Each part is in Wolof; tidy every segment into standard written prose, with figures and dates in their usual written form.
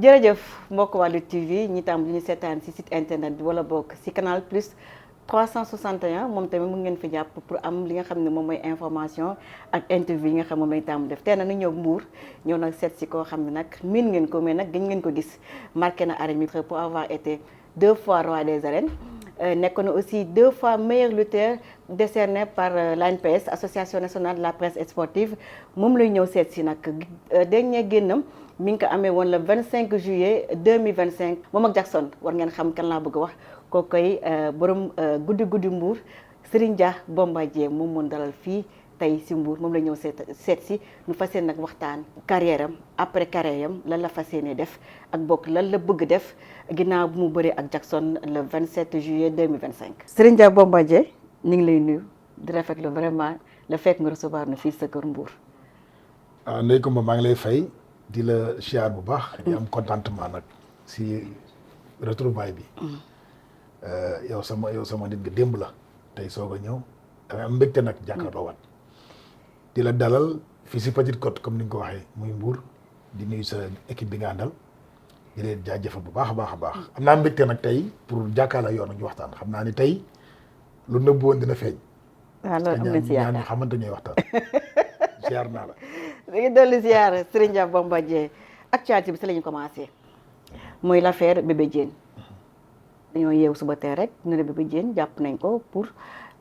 jërëjëf mbokk waa Lutte TV ñi tam ñu seetaan ci site internet bi wala bokk ci canal plus 361 moom tamit mu ngeen fi jàpp pour am li nga xam ne moom mooy information ak interview yi nga xam moom lañu tàmm def tey nag ñu ñëw Mbour ñëw nag seet ci koo xam ne nag miin ngeen ko mais nag gën ngeen ko gis marqué na arène bi pour avoir été 2 fois roi des arènes nekk na aussi 2 fois meilleur lutteur décerné par l'ANPS association nationale de la presse sportive moom lay ñëw seet ci nag dernier génnam mi ngi ko amee woon le 25 juillet 2025 moom ak Jackson war ngeen xam kan laa bëgg a wax koo koy borom guddi Mbour Serigne Dia Bombardier moom moo dalal fii tey ci Mbour moom la ñëw seet si ñu fas yéene nag waxtaan carrière am après carrière am lan la fas yéene def ak bokk lan la bëgg def ginnaaw bu mu bëree ak Jackson le 27 juillet 2025. Serigne Dia Bombardier ñu ngi lay nuyu di rafetlu vraiment le fait nga recevoir na fii sa kër Mbour. Ndeye Comba maa ngi lay fay di la siyaar bu baax. di am contentement nag si retrouvaille bi. yow sama nit nga démb la tey soog a ñëw damay am mbégte nag jàkkaarloo waat di la dalal fii si Petite Côte comme ni nga ko waxee muy Mbour di nuyu sa équipe bi nga àndal di leen jaajëfal bu baax a baax a baax. am naa mbégte nag tey pour jàkkaarloo yoon ñu waxtaan xam naa ni tey lu nëbbu woon dina feeñ. waaw loolu am nañ si yaakaar ñaan xamante ñooy waxtaan siyaar naa la. dañuy dolli ziar Serigne Dia Bombardier actualité bi si la ñu commencé mooy l'affaire Bébé Diène dañoo yeewu suba tey rek ñu ne Bébé Diène jàpp nañ ko pour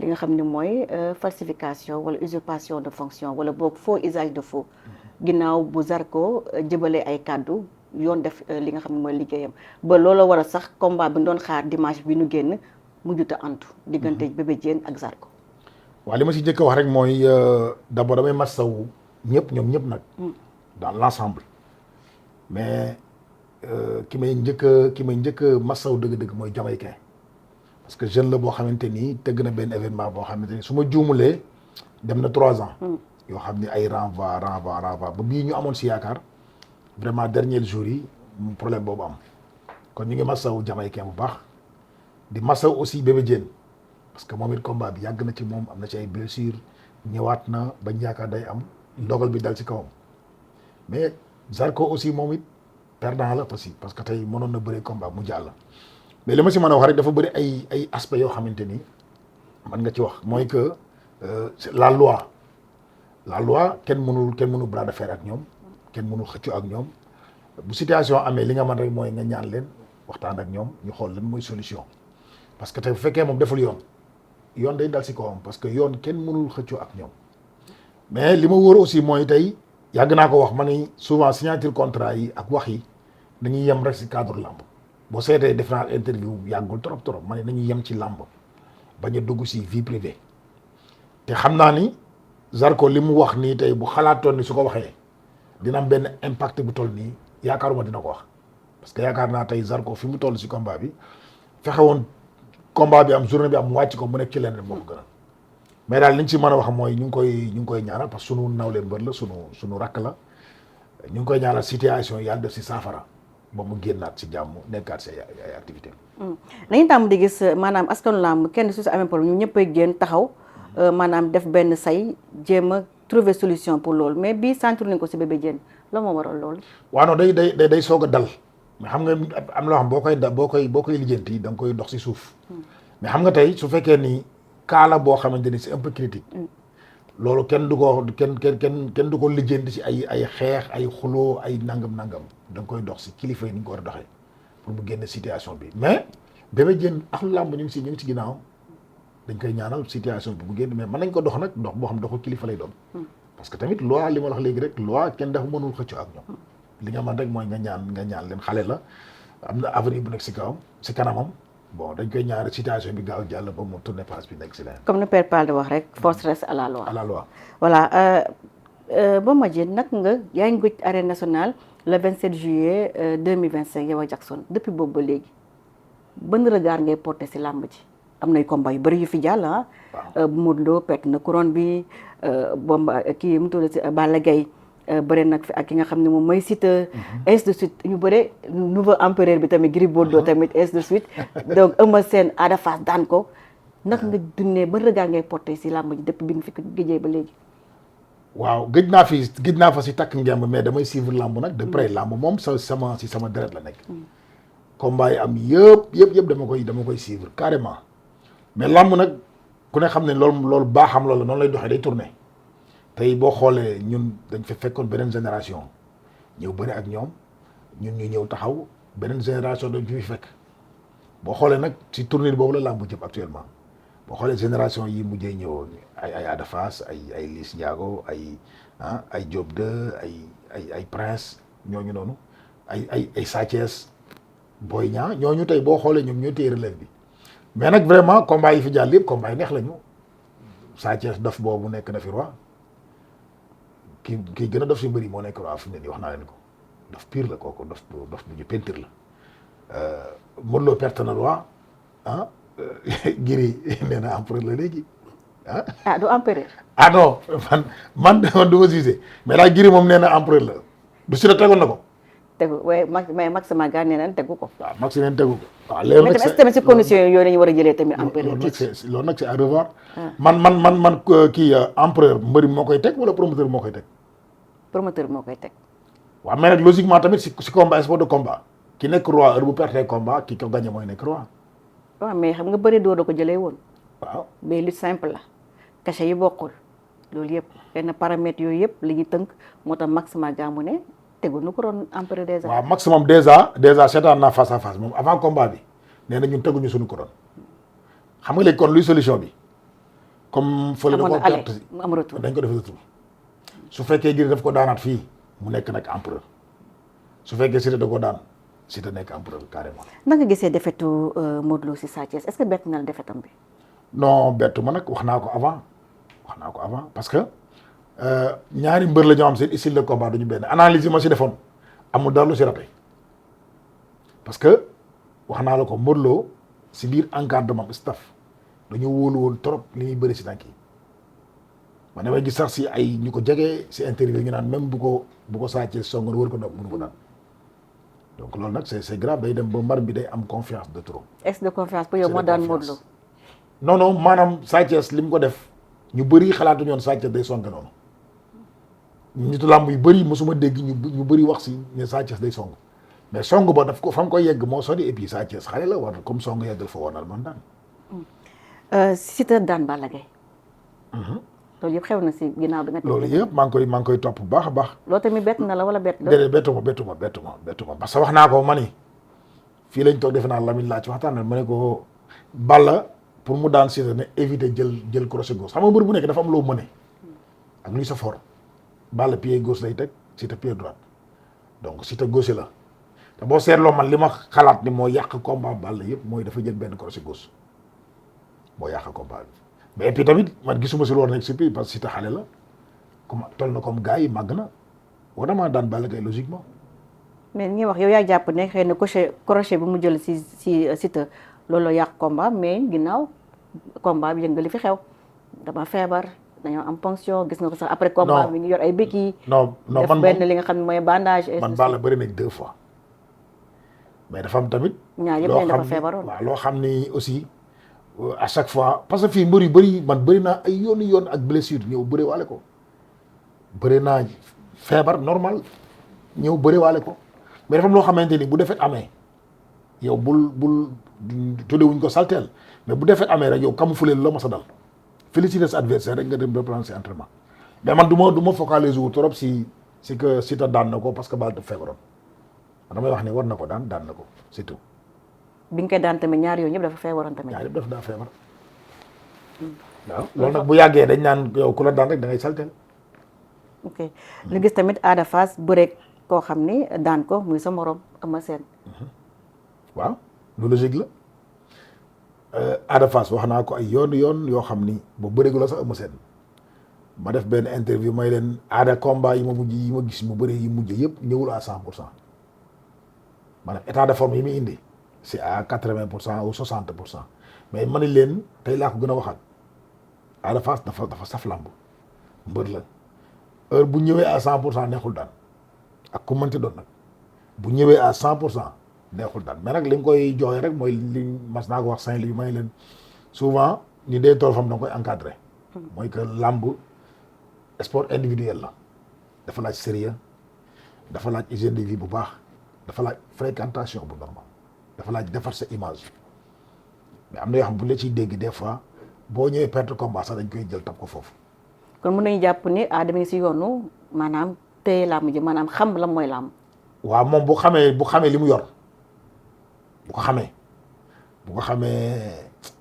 li nga xam ne mooy falsification wala usurpation de fonction wala boog faux usage de faux ginnaaw bu Zarko jëbalee ay kàddu yoon def li nga xam ne mooy liggéeyam ba looloo war a sax combat bi ñu doon xaar dimanche bi ñu génn mujjuta antu diggante Bébé Diène ak Zarko. waaw li ma si njëkk a wax rek mooy d'abord damay masawu ñëpp ñoom ñëpp nag dans l'ensemble mais ki may njëkk a masawu dëgg-dëgg mooy Jamaïcain parce que jeune la boo xamante ni tëgg na benn événement boo xamante ni su ma juumulee dem na 3 ans yoo xam ni ay renvoi ba bii ñu amoon si yaakaar vraiment dernier jour yi problème boobu am kon ñu ngi masawu Jamaïcain bu baax di masawu aussi Bébé Diène parce que moom it combat bi yàgg na ci moom am na ci ay blessures ñëwaat na bañ yaakaar day am ndogal bi dal ci kawam mais Zarko aussi moom it perdant la aussi parce que tey mënoon na bëri combat mu jàll. mais li ma si mën a wax rek dafa bëri ay aspects yoo xamante ni mën nga ci wax mooy que la loi kenn mënul bras de fer ak ñoom kenn mënul xëccoo ak ñoom bu situation amee li nga mën rek mooy nga ñaan leen waxtaan ak ñoom ñu xool lan mooy solution parce que tey bu fekkee moom deful yoon day dal si kawam parce que yoon kenn mënul xëccoo ak ñoom mais li ma wóor aussi mooy tey yàgg naa ko wax ma ni souvent signature contrat yi ak wax yi dañuy yem rek si cadre làmb boo seetee def naa interview yàggul trop ma ne nañuy yem ci làmb bañ a dugg si vie privée te xam naa ni Zarko li mu wax nii tey bu xalaatoon ni su ko waxee dina am benn impact bu toll nii yaakaaruma dina ko wax parce que yaakaar naa tey Zarko fi mu toll si combat bi fexe woon combat bi am journée bi am mu wàcc ko mu nekk ci leneen moo ko gënal mais daal li ñu ci mën a wax mooy ñu ngi koy ñaanal parce que sunu nawle mbër la sunu rakk la ñu ngi koy ñaanal situation yàlla def si saafara ba mu génnaat si jàmm nekkaat si ay activité dañu tàmm di gis maanaam askanu làmb kenn su si amee problème ñu ñëppay génn taxaw maanaam def benn say jéem a trouver solution pour loolu mais bii sentir nañ ko si Bébé Diène la moo waral loolu. waaw non day soog a dal mais xam nga am loo xam boo koy lijjanti da nga koy dox si suuf mais xam nga tey su fekkee ni kaala boo xamante ni c'est un peu critique loolu kenn du ko lijjanti si ay xeex ay xuloo ay nangam da nga koy dox si kilifa yi ni nga ko war a doxee pour mu génn situation bi mais Bébé Diène ak làmb ñu ngi si ginnaaw dañ koy ñaanal situation bi bu génn mais mën nañ ko dox nag dox boo xam doxu kilifa lay doon parce que tamit loi li ma wax léegi rek loi kenn dafa mënul xëccoo ak ñoom li nga man rek mooy nga ñaan leen xale la am na avenir bu nekk si kawam si kanamam bon dañ koy ñaari situation bi gaaw jàll ba mu tourner page bi nekk si leen. comme le père Paul di wax rek force reste à la loi. à la loi voilà Bombardier nag nga yaa ngi gëj arène nationale le 27 juillet 2025 yow a Jackson depuis boobu ba léegi ban regard ngay porté si làmb ji am nay combat yu bëri yu fi jàll ah. waaw Modou Lo perte na couronne bi kii mu tudd si Balla Gaye bëri nag fi ak ki nga xam ne moom mooy Siteu ainsi de suite ñu bëre nouveau empereur bi tamit Gris Bordeaux tamit ainsi de suite donc Eumeu Sène Ada Fass daan ko nag nga dundee ba regard ngay porté si làmb ji depuis bi nga fi gëjee ba léegi. waaw gëj naa fa si takk ngemb mais damay suivre lamb nag de près lamb moom sama deret la nekk. combat yi am yëpp dama koy suivre carrément mais lamb nag ku ne xam ne loolu baaxam loolu noonu lay doxee day tourner tey boo xoolee ñun dañ fa fekkoon beneen génération ñëw bëri ak ñoom ñun ñu ñëw taxaw beneen génération dañ fi fekk boo xoolee nag si tournée boobu la lamb jëm actuellement boo xoolee génération yi mujjee ñëw ay Ada Fass ay Liss Ndiago ay Diop 2 ay Prince ñooñu noonu ay Sa Thiès Boy Niang ñooñu tey boo xoolee ñoom ñoo téye relève bi mais nag vraiment combat yi fi jàll yëpp combat yi neex lañu Sa Thiès dof boobu nekk na fi roi kii gën a dof si mbëri moo nekk roi fi mu ne nii wax naa leen ko dof pire la kooku dof bu ñu peinture la Modou Lo perte na roi Gris nee na empereur la léegi du empereur. non man du ma gisee mais daal Gris moom nee na empereur la du si la tegoon na ko. tegu waaye mais Max Mbargane nee nañ tegu ko. waaw Max neen tegu ko. waaw léegi nag mais tamit si condition yooyu dañu war a jëlee tamit empereur. loolu nag c'est à revoir. man kii empereur mbëri moo koy teg wala promoteur moo koy teg. promoteur moo koy teg. waaw mais nag logiquement tamit si combat sport de combat ki nekk roi heure bu perte combat ki ko gagné mooy nekk roi. waaw mais xam nga bëri doo da ko jëlee woon. waaw mais lu simple la. cachet yi bokkul loolu yëpp benn paramètres yooyu yëpp li ñu tënk moo tax Max Mbargane mu ne tegu nu ko doon empereur déjà. waaw maximum déjà seetaan naa face à face moom avant combat bi nee na ñun teguñu suñu ko doon xam nga léegi kon luy solution bi comme fële da ko perte mu am retour dañ ko def retour su fekkee Gris daf ko daanaat fii mu nekk nag empereur su fekkee Siteu da ko daan Siteu nekk empereur carrément. na nga gisee defetu Modou Lo si Sa Thiès est-ce que bett na la defetam bi. non bettu ma nag wax naa ko avant parce que ñaari mbër la ñoo am seen style de combat duñu benn analyse yi ma si defoon amul dara lu si raté parce que wax naa la ko Modou Lo si biir encadrement staff dañu wóolu woon trop li ñuy bëri si tànk yi man damay gis sax si ay ñu ko jege si interview ñu naan même bu ko Sa Thiès songoon wër ko ndox mënu ko daan donc loolu nag c'est grave day dem ba mbar bi day am confiance de trop. excès de confiance pour yow moo daan Modou Lo. non maanaam Sa Thiès li mu ko def ñu bëri xalaatu ñoon Sa Thiès day songe noonu nitu làmb yu bëri mosuma dégg ñu bëri wax si ne Sa Thiès day song mais song ba daf ko fa mu koy yegg moo sori et puis Sa Thiès xale la war comme song yeggal fa war na man daan. Siteu daan Balla Gaye. loolu yëpp xew na si ginnaaw bi nga. loolu yëpp maa ngi koy topp bu baax a baax. loolu tamit bett na la wala bett la. déedéet bettu ma parce que wax naa ko ma ni fii lañ toog defe naa Lamine laa ci waxtaan ma ne ko Balla pour mu daan Siteu ne éviter jël crochet gauche xam nga mbër bu nekk dafa am loo mëne ak luy sa fort Balla pied gauche lay teg Siteu pied droite donc Siteu gauche la te boo seetloo man li ma xalaat ni moo yàq combat Balla yëpp mooy dafa jël benn crochet gauche moo yàq combat bi mais et puis tamit man gisuma si lu war nekk si parce que Siteu xale la comme toll na comme gars yi màgg na war na maa daan Balla Gaye logiquement. mais ñi wax yow yaa jàpp ne xëy na crochet bi mu jël si Siteu loolu la yàq combat mais ginnaaw combat bi yëngali fi xew dama feebar dañoo am ponction gis nga ko sax après combat bi ngi yor ay béquilles. non def benn li nga xam ne mooy bandage. man Balla bëri nañ 2 fois mais dafa am tamit. ñaar yëpp dañ dafa feebaroon waaw loo xam ni aussi à chaque fois parce que fii mbër yu bëri man bëri naa ay yoon ak blessure ñëw bëri waale ko bëri naa feebar normal ñëw bëri waale ko mais dafa am loo xamante ni bu defet amee yow bul tuddewuñ ko salteel mais bu defet amee rek yow camoufler la ma sa dal féliciter sa adversaire rek nga dem reprendre ses entraînements mais man du ma focaliser wu trop si que Siteu daan na ko parce que Balla dafa feebaroon damay wax ne war na ko daan na ko c'est tout. bi nga koy daan tamit ñaar yooyu ñëpp dafa feebaroon tamit. ñaar yëpp daa feebar. waaw loolu nag bu yàggee dañ naan yow ku la daan rek da ngay salteel. ok ñu gis tamit Ada Fass bëreeg koo xam ni daan ko muy sa morom Eumeu Sène. waaw lu logique la Ada Fass wax naa ko ay yoon yoo xam ni ba bëreegu la sax Eumeu Sène ma def benn interview may leen Ada combat yi ma gis mu bëree yi mujj yëpp ñëwul à 100% maanaam état de forme yi muy indi c'est à 80% ou 60% mais ma ne leen tey laa ko gën a waxaat Ada Fass dafa saf lamb mbër la heure bu ñëwee à 100% neexul daan ak ku mënti doon nag bu ñëwee à 100% neexul daan mais nag li nga koy joxe rek mooy li mas naa ko wax Saint-Louis may leen souvent ni dee tool fam da nga koy encadré mooy que lamb sport individuel la dafa laaj sérieux dafa laaj hygiène de vie bu baax dafa laaj fréquentation bu normal dafa laaj defar sa image mais am na yoo xam bu la ciy dégg des fois boo ñëwee perte combat sax dañ koy jël tab ko foofu. kon mën nañu jàpp ni Ada mi ngi si yoonu maanaam téye làmb ji maanaam xam la mooy làmb. waaw moom bu xamee li mu yor bu ko xamee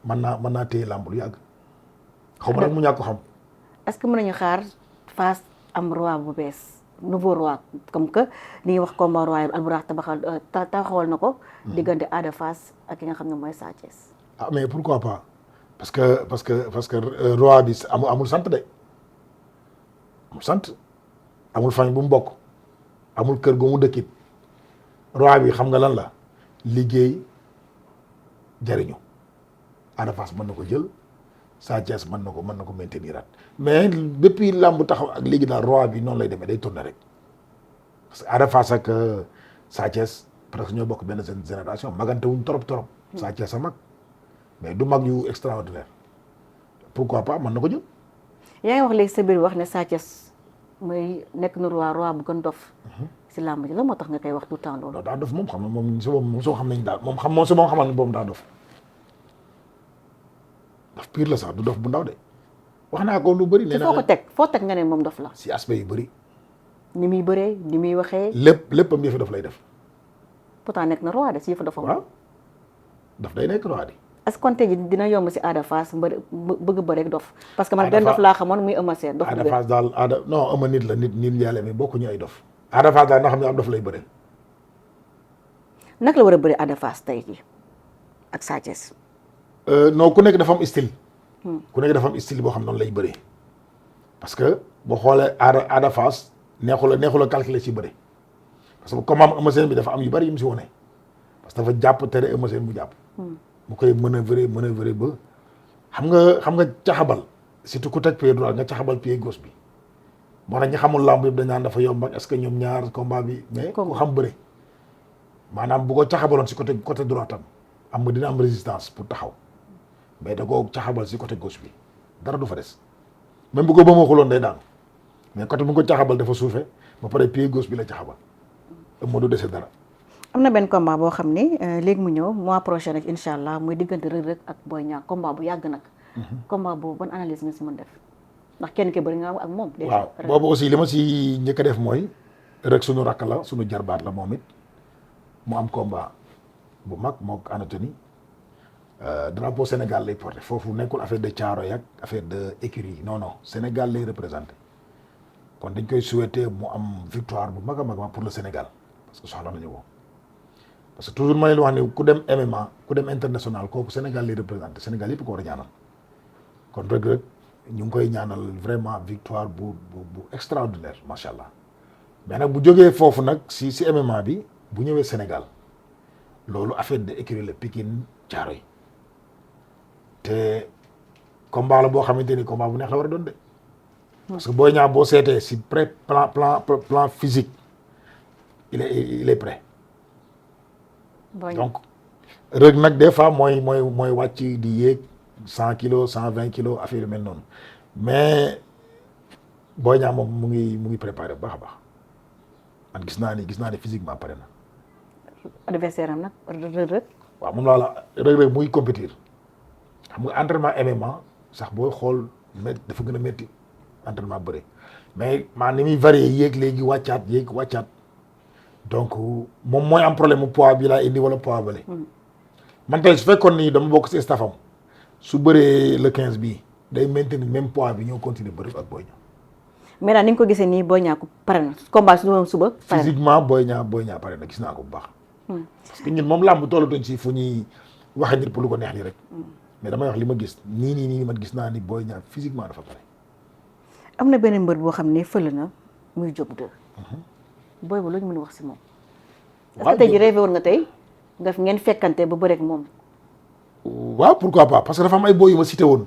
mën naa téye làmb lu yàgg xaw ma nag mu ñàkk ko xam. est-ce que mën nañu xaar Fass am roi bu bees nouveau roi comme que li ñuy wax combat roi Albourakh taxawal na ko. diggante Ada Fass ak ki nga xam ne mooy Sa Thiès. ah mais pourquoi pas parce que roi bi amul sant de amul sant amul famille bu mu bokk amul kër gu mu dëkkit roi bi xam nga lan la liggéey jariñu Ada Fass mën na ko jël Sa Thiès mën na ko maintenir at mais depuis làmb taxaw ak léegi daal roi bi noonu lay demee day tourner rek parce que Ada Fass ak Sa Thiès presque ñoo bokk benn génération magante wuñ trop Sa Thiès a mag mais du mag yu extraordinaire pourquoi pas mën na ko jël. yaa ngi wax léegi sa biir wax ne Sa Thiès mooy nekk na roi bu gën dof si làmb ji la moo tax nga koy wax tout le temps loolu. non daa dof moom xam na moom si boobu soo xam nañ daal moom xamal ne boobu daa dof pire la sax du dof bu ndaw de wax naa ko lu bëri. nee naa foo teg nga ne moom dof la. si aspect yu bëri. ni muy bëree ni muy waxee. léppam yëfi dof lay def. pourtant nekk na roi de si yëfu dofam. waaw daf day nekk roi di. est-ce que kon tey jii dina yomb si Ada Fass bëgg bëreeg dof. parce que man benn dof laa xamoon muy Eumeu Sène. dof Ada Fass daal non Eumeu nit la nit yàlla mais bokkuñu ay dof. Ada Fass daal na xam ne am dof lay bëre. naka la war a bëri Ada Fass tey jii ak Sa Thiès. non ku nekk dafa am style. ku nekk dafa am style boo xam noonu lay bëree. parce que boo xoolee Ada Fass neexul a calculer ci bëre. parce que comme am Eumeu Sène bi dafa am yu bari yu mu si wone parce que dafa jàpp tere Eumeu Sène mu jàpp. mu koy manœuvrer ba xam nga caxabal surtout ku teg pied droit nga caxabal pied gauche bi moo tax ñi xamul lamb yëpp dañ naan dafa yomb ak est-ce que ñoom ñaar combat bi mais ku xam bëre maanaam bu ko caxabaloon si côté droit tam am nga dina am résistance pour taxaw mais da koo caxabal si côté gauche bi dara du fa des même bu ko ba ma xuloon day daanu mais côté bu nga ko caxabal dafa suufe ba pare pied gauche bi la caxabal moo du dese dara. am na benn combat boo xam ni léegi mu ñëw mois prochain rek incha allah muy diggante Reug Reug ak Boy Niang combat bu yàgg nag. combat boobu ban analyse nga si mën def ndax kenn ki bëri nga ak moom. waaw boobu aussi li ma si njëkk a def mooy Reug suñu rakk la suñu jarbaat la moom it mu am combat bu mag moo Anthony drapeau Sénégal lay porté foofu nekkul affaire de Thiaroye ak affaire de écurie non Sénégal lay représenté kon dañ koy souhaiter mu am victoire bu mag a mag pour le Sénégal parce que soxla nañu ko. parce que toujours ma leen wax ni ku dem MMA ku dem international kooku Sénégal lay représenté Sénégal yëpp ko war a ñaanal kon Reug Reug ñu ngi koy ñaanal vraiment victoire bu extraordinaire macha allah mais nag bu jógee foofu nag si MMA bi bu ñëwee Sénégal loolu affaire de écurie la Pikine Thiaroye te combat la boo xamante ni combat bu neex la war a doon de. parce que Boy Niang boo seetee si plan physique il est prêt. donc Reug nag des fois mooy wàcc di yéeg 100 kilos 120 kilos affaire yu mel noonu mais Boy Niang moom mu ngi préparé bu baax a baax man gis naa ni physiquement pare na. adversaire am nag Reug. waaw moom laa la Reug muy compétir xam nga entraînement MMA sax booy xool dafa gën a métti entraînement bëre mais maa ni muy varié yéeg léegi wàccaat. donc moom mooy am problème mu poids bi laa indi wala poids bale man tey su fekkoon ni dama bokk ci staffam su bëree le 15 bii day maintenir même poids bi ñëw continuer bëri ak Boy Niang. mais daal ni nga ko gisee nii Boy Niang ko pare na combat su doon suba. physiquement Boy Niang pare na gis naa ko bu baax. parce que ñun moom làmb tollatuñ si fu ñuy waxee nit pour lu ko neex nii rek. mais damay wax li ma gis nii man gis naa ni Boy Niang physiquement dafa pare. am na benn mbër boo xam ne fël na muy Diop 2. booy ba lu ñu mën a wax si moom. waaw tey jii rêvé woon nga tey nga ngeen fekkante ba bëreeg moom. waaw pourquoi pas parce que dafa am ay booy yu ma cité woon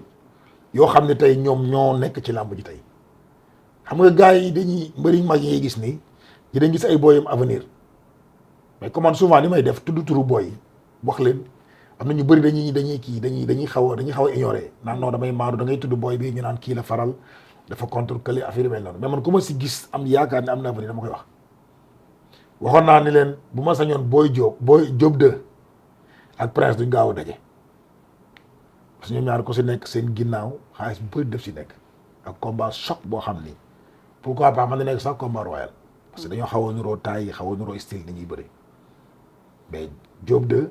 yoo xam ne tey ñoom ñoo nekk ci làmb ji tey xam nga gars yi dañuy mbëri mag yi ngay gis nii dañ gis ay booyam avenir mais comme souvent ni may def tudd turu booy yi wax leen am na ñu bëri dañuy xaw a ignorer naan non damay maadu da ngay tudd booy bi ñu naan kii la faral dafa contre kële affaire yi mel noonu mais man ku ma si gis am yaakaar ne am na avenir dama koy wax. waxoon naa ni leen bu ma sañoon Boy Diop 2 ak Prince duñ gaaw a daje parce que ñoom ñaar ko si nekk seen ginnaaw xaalis bu bëri def si nekk ak combat choc boo xam ni pourquoi pas man na nekk sax combat royal parce que dañoo xaw a nuroo taille xaw a nuroo style ni ñuy bëri mais Diop 2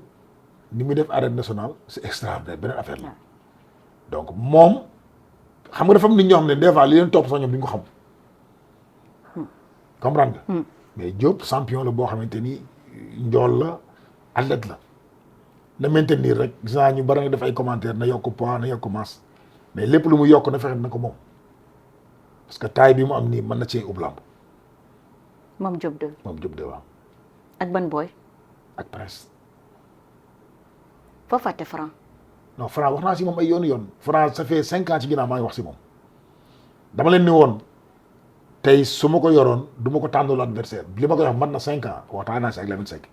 ni muy def arène nationale c'est extraordinaire beneen affaire la donc moom xam nga dafa am nit ñoo xam ne des fois li leen topp sax ñoom duñ ko xam comprendre nga. mais Diop champion la boo xamante ni njool la athlète la na maintenir rek gis naa ñu bari nga def ay commentaire na yokk poids na yokk masse mais lépp lu mu yokk na fexe na ko moom parce que taille bi mu am nii mën na cee ub lamb. moom Diop 2. moom Diop 2 waaw. ak ban booy. ak Prince. foo fàtte Franc. non Franc wax naa si moom ay yoon Franc ça fait 5 ans ci ginnaaw maa ngi wax si moom dama leen ni woon. tey su ma ko yoroon du ma ko tànnal adversaire li ma koy wax mat na 5 ans waxtaan naa si ak Lamine Seck.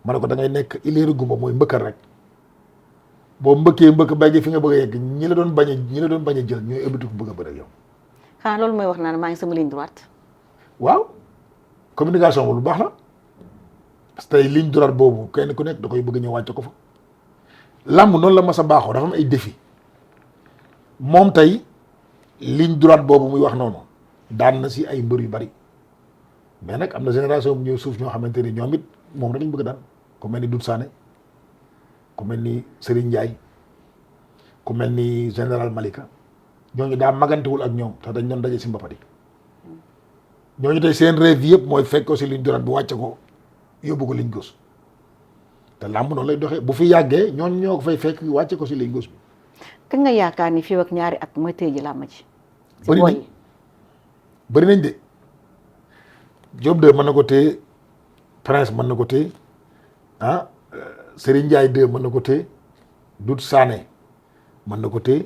ma ne ko da ngay nekk ileeri gumba mooy mbëkkal rek boo mbëkk bay fi nga bëgg a yegg ñi la doon bañ a jël ñooy ëbbatu ko bëgg a bëri ak yow. xanaa loolu mooy wax naan maa ngi sama ligne droite. waaw communication bu lu baax la parce que tey ligne droite boobu kenn ku nekk da koy bëgg ñëw wàcce ko fa. làmb noonu la ma sa baaxoo dafa am ay défi moom tey ligne droite boobu muy wax noonu. daan na si ay mbër yu bari mais nag am na génération bu ñëw suuf ñoo xamante ni ñoom it moom rek lañ bëgg daan ku mel ni Doudou Sané ku mel ni Serigne Ndiaye ku mel ni général Malika ñooñu daa magantewul ak ñoom te dañ doon daje si mbapat yi ñooñu tey seen rêve yëpp mooy fekk ko si ligne droite bu wàcce ko yóbbu ko ligne gauche te làmb noonu lay doxee bu fi yàggee ñooñu ñoo ko fay fekk wàcce ko si ligne gauche bi. kañ nga yaakaar ni fii ak ñaari at mooy tey ji làmb ji. bëri nañ de Diop 2 mën na ko téye Prince mën na ko téye Serigne Ndiaye 2 mën na ko téye Doudou Sané mën na ko téye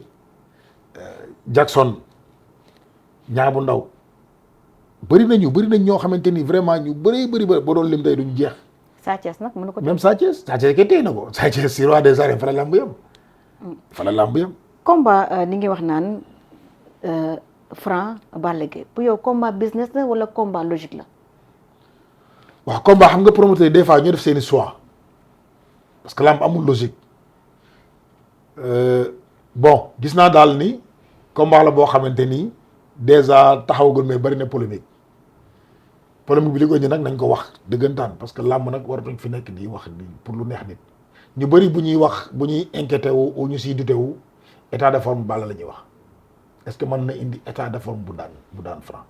Jackson ñaabu ndaw bëri nañ ñoo xamante ni vraiment ñu bëri boo doon lim tey duñ jeex. Sa Thiès nag mën na ko téye même Sa Thiès kay téye na ko Sa Thiès si roi des arènes fa la làmb yam. fa la làmb yam. combat ni ngi wax naan. Franc Balla Gaye pour yow combat business la wala combat logique la. waaw combat xam nga promoteur des fois ñoo def seeni choix parce que lamb amul logique bon gis naa daal ni combat la boo xamante ni déjà taxawagul mais bari na polémique bi li ko indi nag nañ ko wax dëggantaan parce que lamb nag waratuñ fi nekk di wax pour lu neex nit ñu bari bu ñuy wax bu ñuy inquiété wu ñu siy dute wu état de forme Balla la ñuy wax. est-ce que mën na indi état de forme bu daan Franc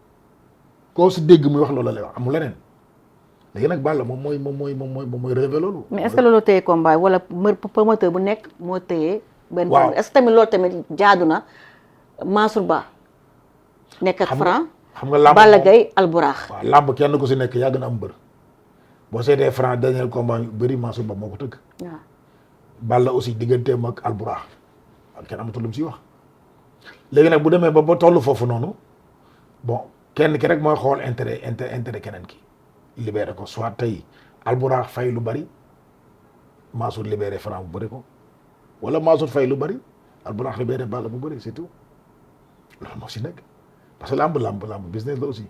koo si dégg muy wax loolu lay wax amul leneen léegi nag Balla moom mooy rêvé loolu. mais est-ce que loolu téye combat wala promoteur bu nekk moo téye. benn waaw est-ce que tamit loolu tamit jaadu na Mansour Ba. nekk ak Franc. xam nga lamb Balla Gaye Alburax. waaw lamb kenn ku si nekk yaa gën a am bër boo seetee Franc dernier combat yu bëri Mansour Ba moo ko tëgg. waaw Balla aussi digganteem ak Alburax kenn amatul lu mu siy wax. léegi nag bu demee ba tollu foofu noonu bon kenn ki rek mooy xool intérêt keneen ki libéré ko soit tey Alburax fay lu bari Mansour libéré Franc bu bëri ko wala Mansour fay lu bari Alburax libéré Balla bu bëri c'est tout loolu moo si nekk parce que lamb business la aussi.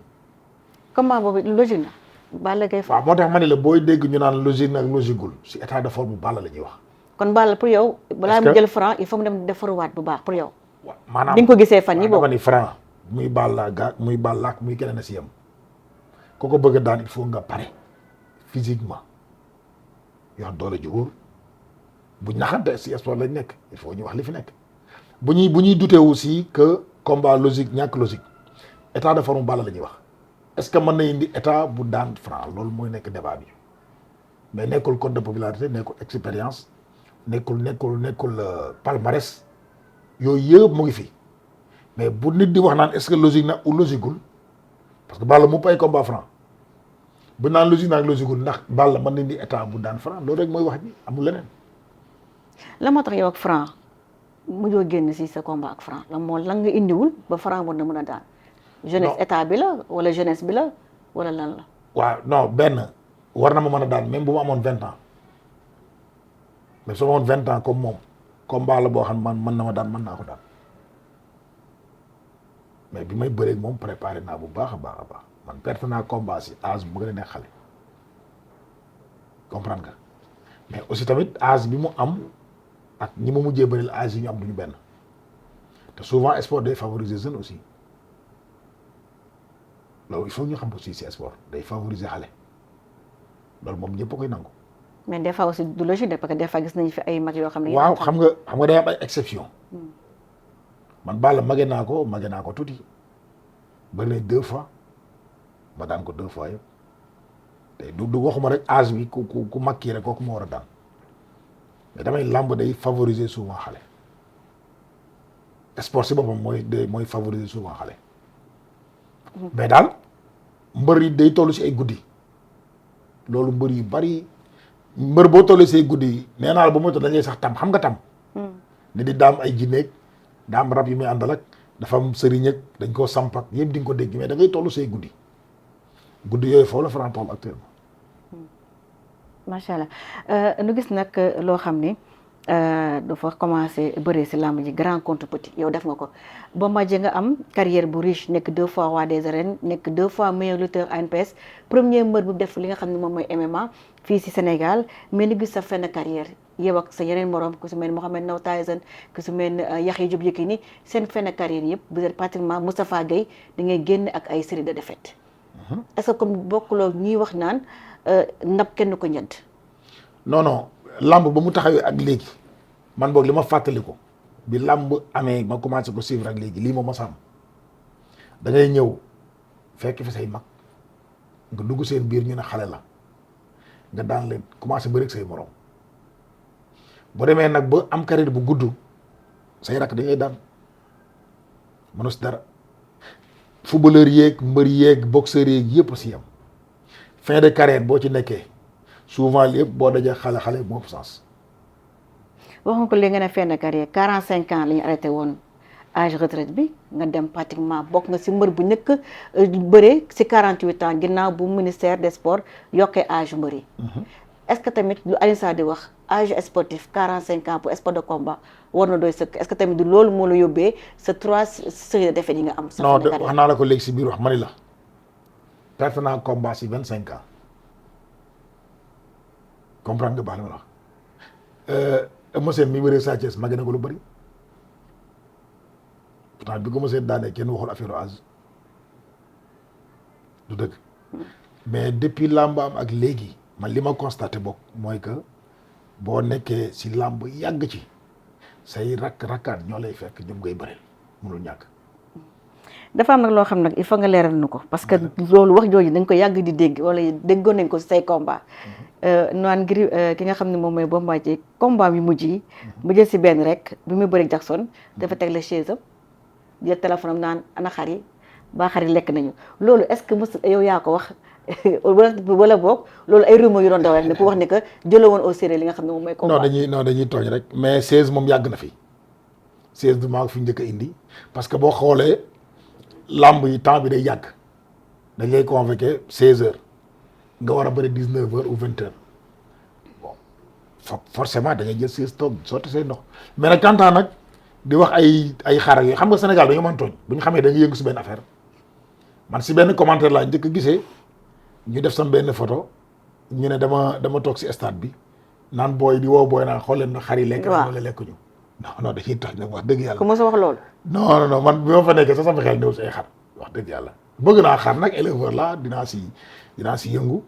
combat boobu logique na Balla Gaye. waaw moo tax ma ne la booy dégg ñu naan logique nag logiqueul si état de forme Balla la ñuy wax. kon Balla pour yow. balaa mu jël Franc il faut mu dem defaruwaat bu baax pour yow. maanaam di nga ko gisee fan yi boobu dama ni Franc muy Balla ak muy keneen a si yam ku ko bëgg daan il faut nga pare physiquement yor doole ju wóor bu naxante si sport lañ nekk il faut ñu wax li fi nekk bu ñuy douter aussi que combat logique ñàkk logique état de forme Balla la ñuy wax est-ce que mën na indi état bu daan Franc loolu mooy nekk débat bi mais nekkul code de popularité nekkul expérience nekkul palmarès yooyu yëpp mu ngi fi mais bu nit di wax naan est-ce que logique na ou logiqueul parce que Balla mu pay combat Franc bu naan logique na ak logiqueul ndax Balla mën na indi état bu daan Franc loolu rek mooy wax ji amul leneen. la moo tax yow ak Franc mujjoo génn si sa combat ak Franc lan nga indiwul ba Franc war na mën a daan. jeunesse état bi la wala jeunesse bi la wala lan la. waaw non benn war na ma mën a daan même bu ma amoon 20 ans mais su ma amoon 20 ans comme moom combat la boo xam man mën na ma daan mën naa ko daan mais bi may bëree moom préparé naa bu baax a baax man perte naa combat si âge bu gën a nekk xale comprendre nga mais aussi tamit âge bi mu am ak ñi ma mujjee bëril âge yi ñu am duñu benn te souvent sport day favoriser jeune aussi loolu il faut ñu xam aussi si sport day favoriser xale loolu moom ñëpp a koy nangu. mais des fois aussi du logique de parce que des fois gis nañu fi ay mag yoo xam ne. waaw xam nga day am ay exception man Balla mage naa ko tuuti bëri nañ 2 fois ma daan ko 2 fois yëpp te du waxuma rek âge bi ku mag kii rek kooku ma war a daan mais damay làmb day favoriser souvent xale sport si boppam mooy favoriser souvent xale mais daal mbër yi day toll si ay guddi loolu mbër yu bari mbër boo tollee say guddi yi nee naa la ba moytu dañuy sax tam xam nga tam ni di daam ay jinneeg daam rab yi muy àndal ak dafa am sëriñ ak dañ koo samp ak yëpp di nga ko dégg mais da ngay toll say guddi yooyu foofu la Franc toll actuellement. macha allah nu gis nag loo xam ni dafa commencé bëree si làmb ji grand contre petit yow def nga ko Bombardier nga am carrière bu riche nekk 2 fois roi des arènes nekk 2 fois meilleur lutteur ANPS premier mbër bu def li nga xam ne moom mooy MMA fii si Sénégal mais ni gis sa fin de carrière yow ak sa yeneen morom ku su mel ni Mohamed Ndao Tyson ku su mel ni Yaxya Diop Yékini seen fin de carrière yëpp vous êtes pratiquement Moustapha Gueye da ngay génn ak ay série de défaites. est-ce que comme bokkuloo ñuy wax naan ndab kenn ko ñedd. non lamb ba mu taxawee ak léegi man boog li ma fàttali ko bi lamb amee ma commencé ko suivre ak léegi lii moom ma sàmm da ngay ñëw fekk fi say mag nga dugg seen biir ñu ne xale la nga daan leen commencé bëri ak say morom boo demee nag ba am carrière bu gudd say rakk dañuy daan mënu si dara footballeur yeeg mbër yeeg boxeur yeeg yëpp si yam fin de carrière boo ci nekkee souvent lépp boo dajee xale moo ëpp sens. wax nga ko léegi nga ne fin de carrière 45 ans la ñu arrêté woon âge retraite bi nga dem pratiquement bokk nga si mbër bu njëkk bëree si 48 ans ginnaaw bu ministère des sports yokkee âge mbër yi. est-ce que tamit lu Alioune Sarr di wax âge sportif 45 ans pour sport de combat war na doy sëkk est-ce que tamit du loolu moo la yóbbee sa 3 séries de défaites yi nga am. sa fin de carrière non wax naa la ko léegi si biir wax ma ni la perte naa combat si 25 ans. comprendre nga baax la ma wax Eumeu Sène mi bëree Sa Thiès màgg na ko lu bëri pourtant bi ko Eumeu Sène daanee kenn waxul affaire âge du dëgg mais depuis làmb am ak léegi man li ma constaté bokk mooy que boo nekkee si làmb yàgg ci say rakkaat ñoo lay fekk ñoom ngay bëreel mënul ñàkk. dafa am nag loo xam nag il faut nga leeral nu ko parce que loolu wax jooju dañ ko yàgg di dégg wala déggoon nañ ko si say combat naan ngir ki nga xam ne moom mooy Bombardier combat yu mujj yi mu jël si benn rek bi muy bëri Jackson dafa teg la chaise am jël téléphone am naan ana xar yi ba xar yi lekk nañu loolu est-ce que mos yow yaa ko wax wala boog loolu ay rumeur yu doon daw rek ne pour wax ne que jëloo woon au sérieux li nga xam ne moom mooy combat dañuy tooñ rek mais chaise moom yàgg na fi chaise du maa ko fi njëkk a indi parce que boo xoolee lamb yi temps bi day yàgg dañ lay convoqué 16 heures nga war a bëri 19 heures ou 20 heures bon forcément da ngay jël 16 toog sotti say ndox mais nag kantaan nag di wax ay xaaral yooyu xam nga Sénégal dañoo mën tooñ bu ñu xamee da nga yëngu si benn affaire man si benn commentaire laa njëkk a gisee ñu def sam benn photo ñu ne dama toog si stade bi naan booy di woo booy naan xool leen na xar yi lekk wala lekkuñu non dañuy tax nag wax dëgg yàlla. ku mos a wax loolu. non man bi ma fa nekkee sax sama xel néew si ay xar wax dëgg yàlla bëgg naa xar nag éleveur la dinaa si yëngu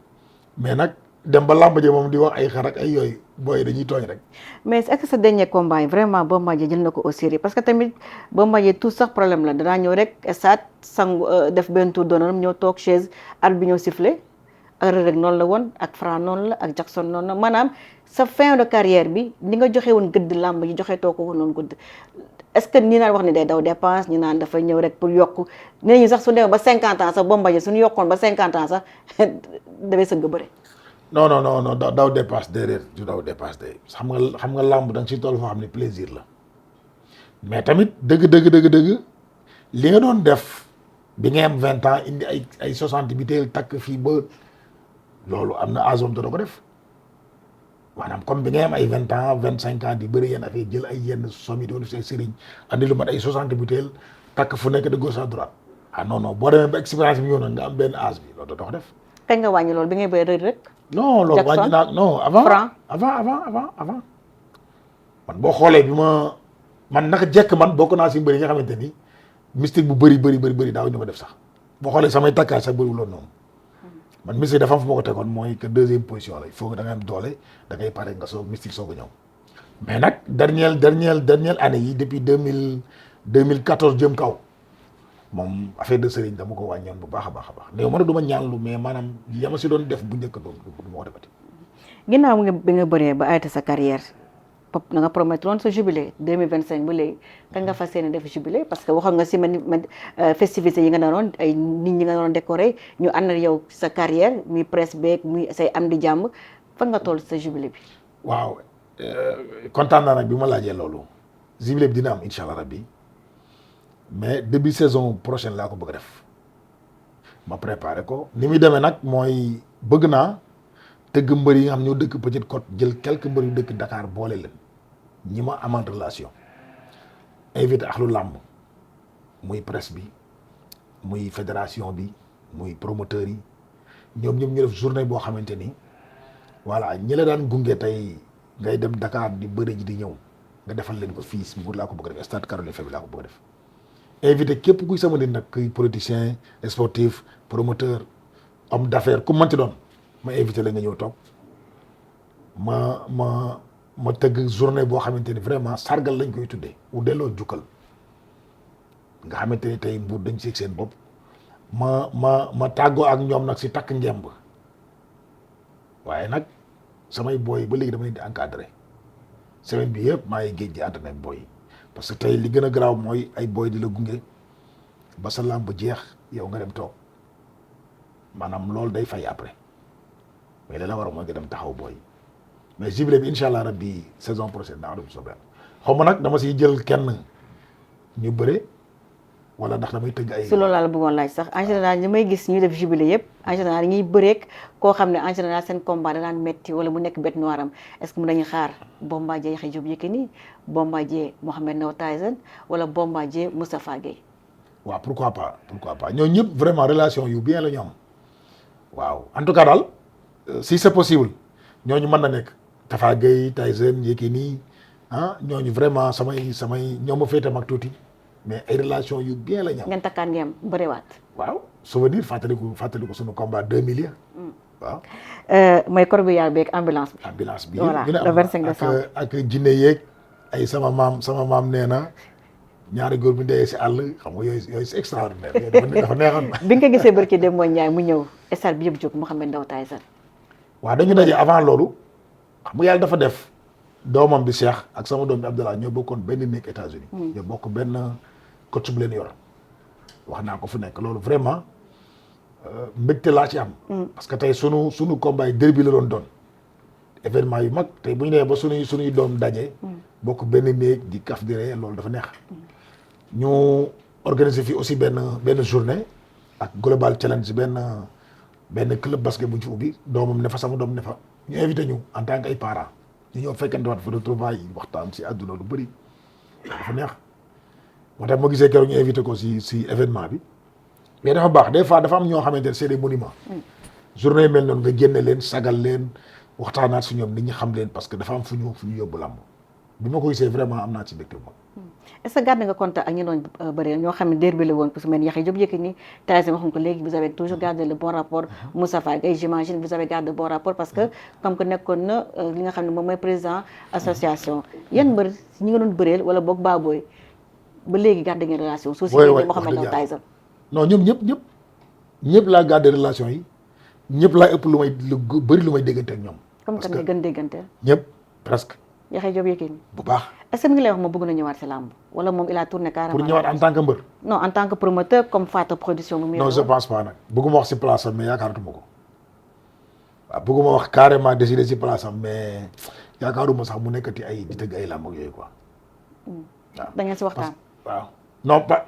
mais nag dem ba làmb ji moom di wax ay xar ak ay yooyu booy dañuy tooñ rek. mais est-ce que sa dernier combat yi vraiment Bombardier jël na ko au sérieux parce que tamit Bombardier tout sax problème la danaa ñëw rek stade sangu def benn tour d'honneur ñëw toog chaise arbitre bi ñëw sifflé ak Reug Reug noonu la woon ak Franc noonu la ak Jackson noonu la maanaam sa fin de carrière bi ni nga joxe woon gëdd làmb ji joxe too ko woon noonu gëdd est-ce que ñi naan wax ni day daw dépense ñi naan dafay ñëw rek pour yokk nee ñu sax su demee ba 50 ans sax Bombardier suñu yokkoon ba 50 ans sax dafay sëgg bëre. non daw dépense déedéet du daw dépense de xam nga làmb da nga si toll foo xam ne plaisir la mais tamit dëgg li nga doon def bi nga am 20 ans indi ay 60 bi teel takk fii ba loolu am na âge te doo ko def. maanaam comme bi ngay am ay 20 ans 25 ans di bëri yenn affaire jël ay yenn somme yi doon say sëriñ andi lu mat ay 60 butéel takk fu nekk de gauche à droite ah non non boo demee ba expérience bi ñëw nag nga am benn âge bi loolu doo ko def. kañ nga wàññi loolu bi ngay bëri rek. non loolu Jackson wàññi naa non avant Franc avant man boo xoolee bi ma man naka jekk man bokk naa si mbëri yi nga xamante ni mystique bu bëri daaw ñu ko def sax boo xoolee samay takkaay sax bëriwul woon noonu man mystique dafa am fu ma ko tegoon mooy que deuxième position la il faut que da ngay am doole da ngay pare nga soog mystique soog a ñëw mais nag dernière année yi depuis 2014 jëm kaw moom affaire de sëriñ dama ko wàññoon bu baax a baax néew ma ne du ma ñaanlu mais maanaam yama si doon def bu njëkk doon du ma ko defati. ginnaaw bi nga bëree ba arrêté sa carrière pop na nga promettre woon sa jubilé 2025 ba léegi kan nga fas yéene def jubilé parce que waxoon nga si man festivités yi nga naroon ay nit ñi nga naroon décoré ñu ànd ak yow sa carrière muy presse beeg muy say am di jàmm fan nga toll sa jubilé bi. waaw kontaan naa nag bi ma laajee loolu jubilé bi dina am incha allah rabbi mais début saison prochaine laa ko bëgg a def ma préparé ko ni muy demee nag mooy bëgg naa tëgg mbër yi nga xam ñoo dëkk Petite Côte jël quelques mbër yu dëkk Dakar boole leen ñi ma amant relation invité axlu làmb muy presse bi muy fédération bi muy promoteur yi ñoom ñëpp ñu def journée boo xamante ni voilà ñi la daan gunge tey ngay dem Dakar di bëre ji di ñëw nga defal leen ko fii Mbour laa ko bëgg a def stade Caroline Faye bi laa ko bëgg a def invité képp kuy sama nit nag kuy politicien sportif promoteur homme d'affaires ku mënti doon ma invité la nga ñëw toog ma tëgg journée boo xamante ni vraiment sargal lañ koy tuddee u delloo jukkal nga xamante ni tey Mbour dañ sieg seen bopp ma tàggoo ak ñoom nag si takk ngemb waaye nag samay booy ba léegi dama leen di encadré semaine bi yëpp maa ngi géej gi entraîné booy parce que tey li gën a garaaw mooy ay booy di la gunge ba sa làmb jeex yow nga dem toog maanaam loolu day fay après mais li la war a mooy nga dem taxaw booy mais jubilé bi incha allah rabbi saison prochaine daa dem sobeel xaw ma nag dama siy jël kenn ñu bëre wala ndax damay tëgg ay. si loolu laa la bëggoon laaj sax en général ñi may gis ñuy def jubilé yëpp en général ñuy bëreek koo xam ne en général seen combat da daan metti wala mu nekk bête noire am est-ce que mu dañuy xaar Bombardier Yaxya Diop Yékini Bombardier Mohamed Ndao Tyson wala Bombardier Moustapha Guèye. waaw pourquoi pas ñooñu ñëpp vraiment relation yu bien la ñu am waaw en tout cas daal si c'est possible ñooñu mën na nekk Tafa Guèye Tyson Yékini ñooñu vraiment samay ñoo ma féete mag tuuti. mais ay relation yu bien la ñu am. ngeen takkaan ngeen bëriwaat. waaw souvenir fàttaliku sunu combat 2000 ya waaw. mooy corbillard beeg ambulance bi. ambulance bi voilà le 25 décembre ak jinne yeeg ay sama maam nee na ñaari góor bi ndeyee si àll xam nga yooyu c'est extraordinaire yooyu dafa neexoon. bi nga ko gisee barki dem mooy Ndiaye mu ñëw stade bi yëpp jóg Mohamed Ndao Tyson. waaw dañu daje avant loolu xam nga yàlla dafa def doomam bi Cheikh ak sama doom bi Abdallah ñoo bokkoon benn nekk États-Unis ñoo bokk benn coach bu leen yor wax naa ko fu nekk loolu vraiment mbégte laa ci am. parce que tey sunu combat yi derby la doon événement yu mag tey bu ñu nee ba sunuy doom daje. bokk benn néeg di kaf di ree loolu dafa neex. ñu organiser fii aussi benn journée ak global challenge benn club basket bu ñu fi ubbi doomam ne fa sama doom ne fa ñu invité ñu en tant que ay parents ñu ñëw fekkante waat fa retrouvailles waxtaan si àdduna lu bëri dafa neex. moo tax ma gisee keroog ñu invité ko si événement bi mais dafa baax des fois dafa am ñoo xamante ne c'est des monuments. journée mel noonu nga génne leen sagal leen waxtaanaat si ñoom nit ñi xam leen parce que dafa am fu ñu yóbbu làmb bi ma ko gisee vraiment am naa ci mbégte moom. est-ce que gardé nga contact ak ñi doon bëree ñoo xam ne derby la woon parce que man Yaxya Diop Yékini Tyson wax nga ko léegi vous avez toujours gardé le bon rapport Moustapha Guèye j'imagine vous avez gardé le bon rapport parce que comme que nekkoon na li nga xam ne moom mooy président association yan mbër ñi nga doon bëreel wala boog Baboy ba léegi gardé ngeen relation. soo si génnee Mohamed Ndao Tyson. non ñoom ñëpp laa gardé relation yi ñëpp laa ëpp lu bëri lu may déggante ak ñoom. comme que nga gën déggante. ñëpp presque. Yaxya Diop Yékini bu baax. est-ce que mi ngi lay wax moom bëgg na ñëwaat si làmb wala moom il a tourné carrément. pour ñëwaat en tant que mbër. non en tant que promoteur comme Faata production. non je pense pas nag bëgguma wax si place am mais yaakaaratuma ko waaw bëgguma wax carrément décidé si place am mais yaakaaruma sax mu nekkati ay di tëgg ay làmb ak yooyu quoi. waaw da ngeen si waxtaan. waaw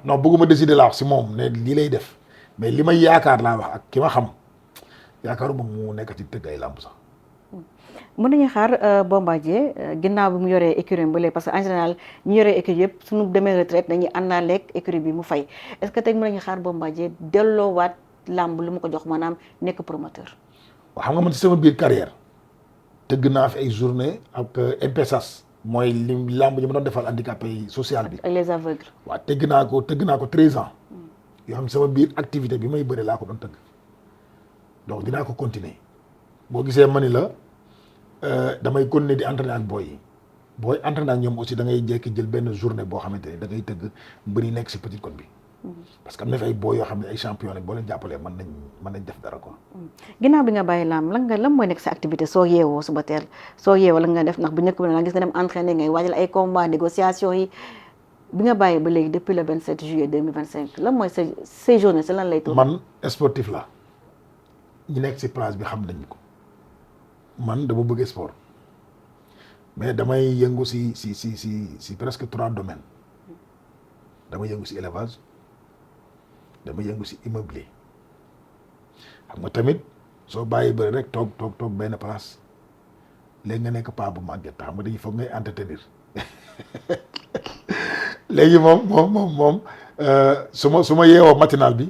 non bëgguma décider laa wax si moom ne lii lay def mais li may yaakaar laa wax ak ki ma xam yaakaaruma mu nekkati tëgg ay làmb sax. mën nañu xaar Bombardier ginnaaw bi mu yoree écurie ba léegi parce que en général ñu yoree écurie yëpp suñu demee retraite dañuy àndaaleeg écurie bi mu fay est-ce que tey mën nañu xaar Bombardier delloowaat làmb lu mu ko jox maanaam nekk promoteur. waaw xam nga man ci sama biir carrière tëgg naa fi ay journée ak MPSAS mooy li làmb ji ma doon defal handicapé yi social bi. ak les aveugles. waaw tëgg naa ko 13 ans. yoo xam ne sama biir activité bi may bëri laa ko doon tëgg donc dinaa ko continuer boo gisee ma ni la damay continuer di entraîner ak booy yi booy entraîner ak ñoom aussi da ngay jékki jël benn journée boo xamante ni da ngay tëgg mbëri nekk si petite côte bi. parce que am na fi ay booy yoo xam ne ay champion lañ boo leen jàppalee mën nañ def dara quoi. ginnaaw bi nga bàyyi làmb lan mooy nekk sa activité soo yeewoo suba teel soo yeewoo la nga def ndax bu njëkk bi nga gis nga dem entraîner ngay waajal ay combat négociation yi bi nga bàyyi ba léegi depuis le 27 juillet 2025 lan mooy sa journée sa lan lay toll. man sportif la ñi nekk si place bi xam nañ ko man dama bëgg sport mais damay yëngu si presque 3 domaines damay yëngu si élevage damay yëngu si immobilier xam nga tamit soo bàyyi bëri rek toog benn place léegi nga nekk paa bu màgget xam nga dañuy foog ngay entretenir léegi moom su ma yeewoo matinal bi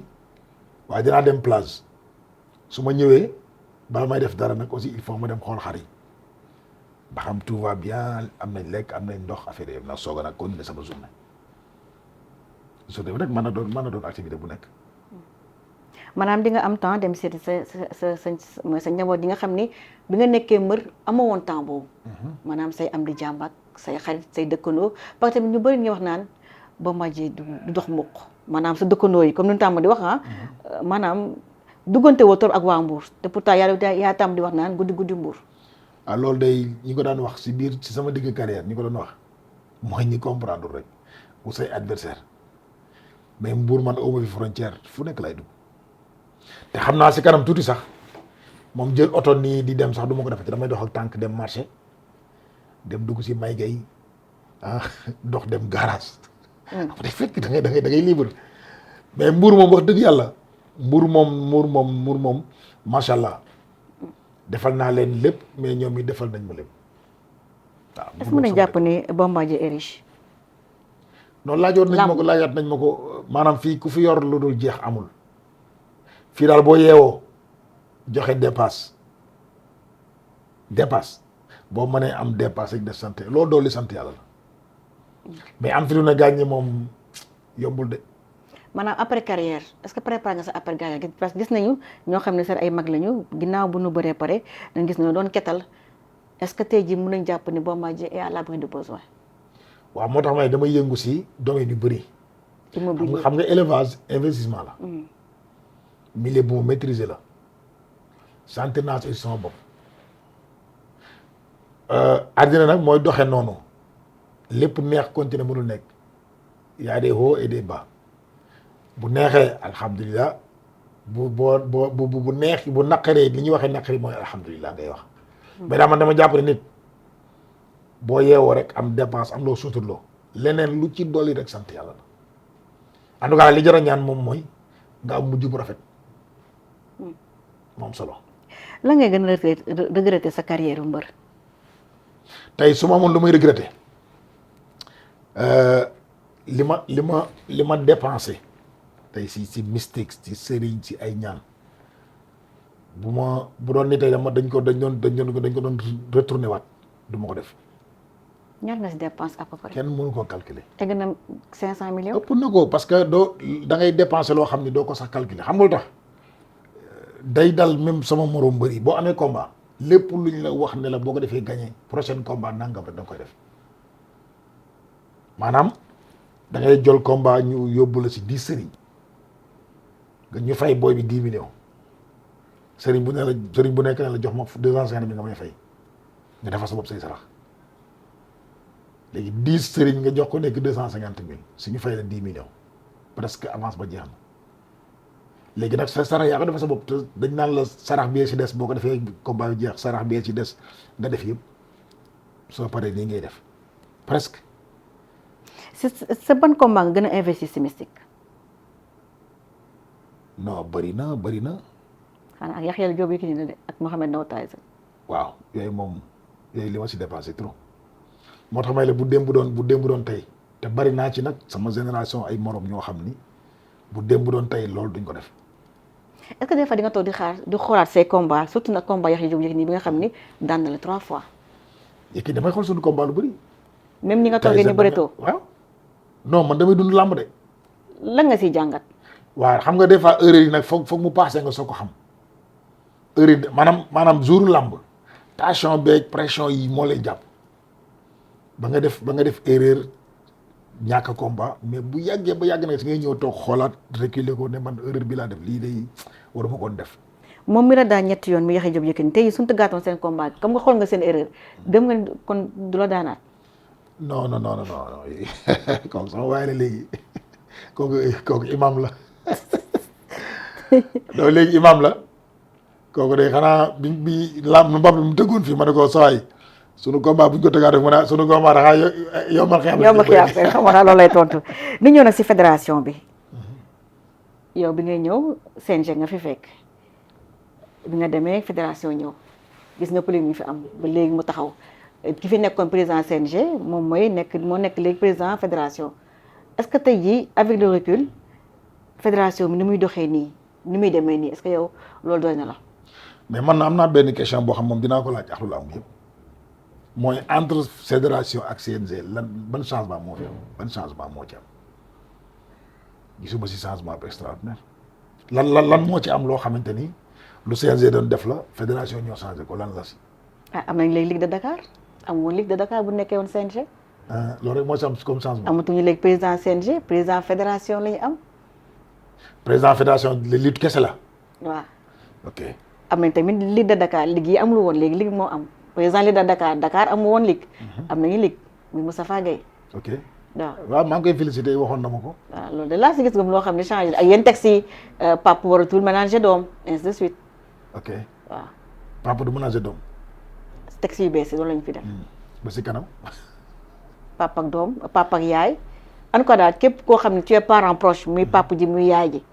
waaye dinaa dem plage su ma ñëwee bala may def dara nag aussi il faut ma dem xool xar yi ba xam tout va bien am nañ lekk am nañ ndox affaire yi na soog a nag continuer sama journée bi rek mën na doon activité bu nekk. maanaam di nga am temps dem seeti sa njaboot yi nga xam ni bi nga nekkee mbër amoo woon temps boobu. maanaam say am di jàmm ak say xarit say dëkkandoo parce que tamit ñu bëri ñu wax naan Bombardier du dox mukk maanaam sa dëkkandoo yi comme ni ñu tàmm di wax maanaam duggante woo trop ak waa Mbour te pourtant yaa tàmm di wax naan guddi Mbour. loolu day ñi ko daan wax si sama digg carrière ñi ko doon wax mooy ñi comprendre rek bu say adversaire mais Mbour man awma fi frontière fu nekk lay dugg te xam naa si kanam tuuti sax moom jël oto nii di dem sax du ma ko defati damay dox ak tànk dem marché dem dugg si may gay dox dem garage. day fekk da ngay libre mais Mbour moom wax dëgg yàlla Mbour moom macha allah defal naa leen lépp mais ñoom it defal nañ ma lépp waaw. est-ce que mën nañ jàpp ni Bombardier est riche. non laajaat nañ ma ko maanaam fii ku fi yor lu dul jeex amul fii daal boo yeewoo joxe dépasse boo mënee am dépasse rek de sant loolu doolu sant yàlla la mais am fi lu ne gàññi moom yombul de. maanaam après carrière est-ce que préparé nga sa après carrière parce que gis nañu ñoo xam ne seen ay mag lañu ginnaaw bu nu bëree pare dañ gis ne doon ketal est-ce que tey jii mën nañ jàpp ni Bombardier est à l'abri de besoin. waaw moo tax may damay yëngu si domaine yu bëri. immobilier xam nga élevage investissement la. milieu bu mu maîtriser la. sentir naa si sama bopp. àddina nag mooy doxe noonu lépp neex continuer mënul nekk y a des hauts et des bas bu neexee alhamdulilah bu neex bu naqaree li ñuy waxee naqari mooy alhamdulilah ngay wax. mais daa man dama jàpp ne nit boo yeewoo rek am dépense am loo suturloo leneen lu ci dolli rek sant yàlla la en tout cas li jar a ñaan moom mooy nga am mujj bu rafet moom solo. la ngay gën a regretter sa carrière mbër. tey su ma amoon lu muy regretter li ma dépensé tey si mystique si sëriñ si ay ñaan bu doon ni tey dañ ko doon retourné waat du ma ko def. ñaar nga si dépense à peu près. kenn mënu ko calculer. egg na 500 millions. ëpp na ko parce que da ngay dépenser loo xam ne doo ko sax calculer xam nga lu tax day dal même sama morom mbëri boo amee combat lépp luñ la wax ne la boo ko defee gagné prochaine combat nangam rek da nga koy def maanaam da ngay jël combat ñu yóbbu la si 10 sëriñ nga ñu fay booy bi 10 millions sëriñ bu nekk ne la jox ma 250 bi nga may fay nga defal sa bopp say sarax. léegi 10 sëriñ nga jox ko nekk 250 000 suñu fay la 10 millions presque avance ba jeex na léegi nag sa sarax yaa ko defee sa bopp te dañ naan la sarax bee ci des boo ko defee combat yu jeex sarax bee ci des nga def yëpp soo paree nii ngay def presque. sa ban combat nga gën a investir si mystique. non bëri na. xanaa ak Yaxya Jóob Yékini de ak Mohamed Ndao Tyson. waaw yooyu moom yooyu li ma si dépensé trop moo tax may la bu démb doon tey te bari naa ci nag sama génération ay morom ñoo xam ni bu démb doon tey loolu duñ ko def. est-ce que des fois di nga toog di xoolaat say combat surtout nag combat Yaxya Jóob Yékini bi nga xam ni daan na la 3 fois. Yékini damay xool suñu combat lu bëri. même ñi nga toogee ni bëreetoo. waaw non man damay dund làmb de. lan nga siy jàngat. waaw xam nga des fois erreur yi nag foog mu passé nga soo ko xam erreur yi maanaam jouru làmb tension beeg pression yi moo lay jàpp ba nga def erreur ñàkk combat mais bu yàggee ba yàgg nag si ngay ñëw toog xoolaat reculer ko ne man erreur bi laa def lii day waruma koon def. moom mi la daan ñetti yoon mi Yaxya Jóob Yékini tey suñu tëggaatoon seen combat bi comme nga xool nga seen erreur dem nga kon du la daanaat. non kooku sama waaye la léegi kooku imam la donc léegi imam la kooku de xanaa bi lam mbab mu tëggoon fii ma ne ko sawaay sunu combat buñ ko tëggaat rek mu ne sunu combat daxaa yombal xiyam xam naa loolu lay tontu ni ñëw nag si fédération bi yow bi ngay ñëw CNG nga fi fekk bi nga demee fédération ñëw gis nga polémique mi fi am ba léegi mu taxaw ki fi nekkoon président CNG moom moo nekk léegi président fédération est-ce que tey jii avec le recul fédération bi ni muy doxee nii ni muy demee nii est-ce que yow loolu doy na la. mais man am naa benn question boo xam moom dinaa ko laaj axlu lamb yëpp mooy entre fédération ak CNG ban changement moo fi am ban changement moo ci am gisuma si changement bu extraordinaire lan moo ci am loo xamante ni lu CNG doon def la fédération ñoo changé ko lan la si. am nañ léegi Ligue de Dakar am woon Ligue de Dakar bu nekkee woon CNG. loolu rek moo ci am comme changement. amatuñu léegi président CNG président fédération la ñu am. président fédération lutte kese la. waaw. ok am nañ tamit Ligue de Dakar ligue yi amul woon léegi ligue moo am président Ligue de Dakar amul woon ligue. am nañu ligue muy Moustapha Gueye. ok waaw maa ngi koy félicité waxoon na ma ko. waaw loolu de laa si gis nga loo xam ne changé ak yéen textes yi papa waratul ménager doom ainsi de suite. ok waaw. papa du ménager doom. textes yu bees yi loolu lañu fi def. ba si kanam. papa ak doom papa ak yaay. en ko daal képp koo xam ne tu es parent proche muy papa ji muy yaay ji.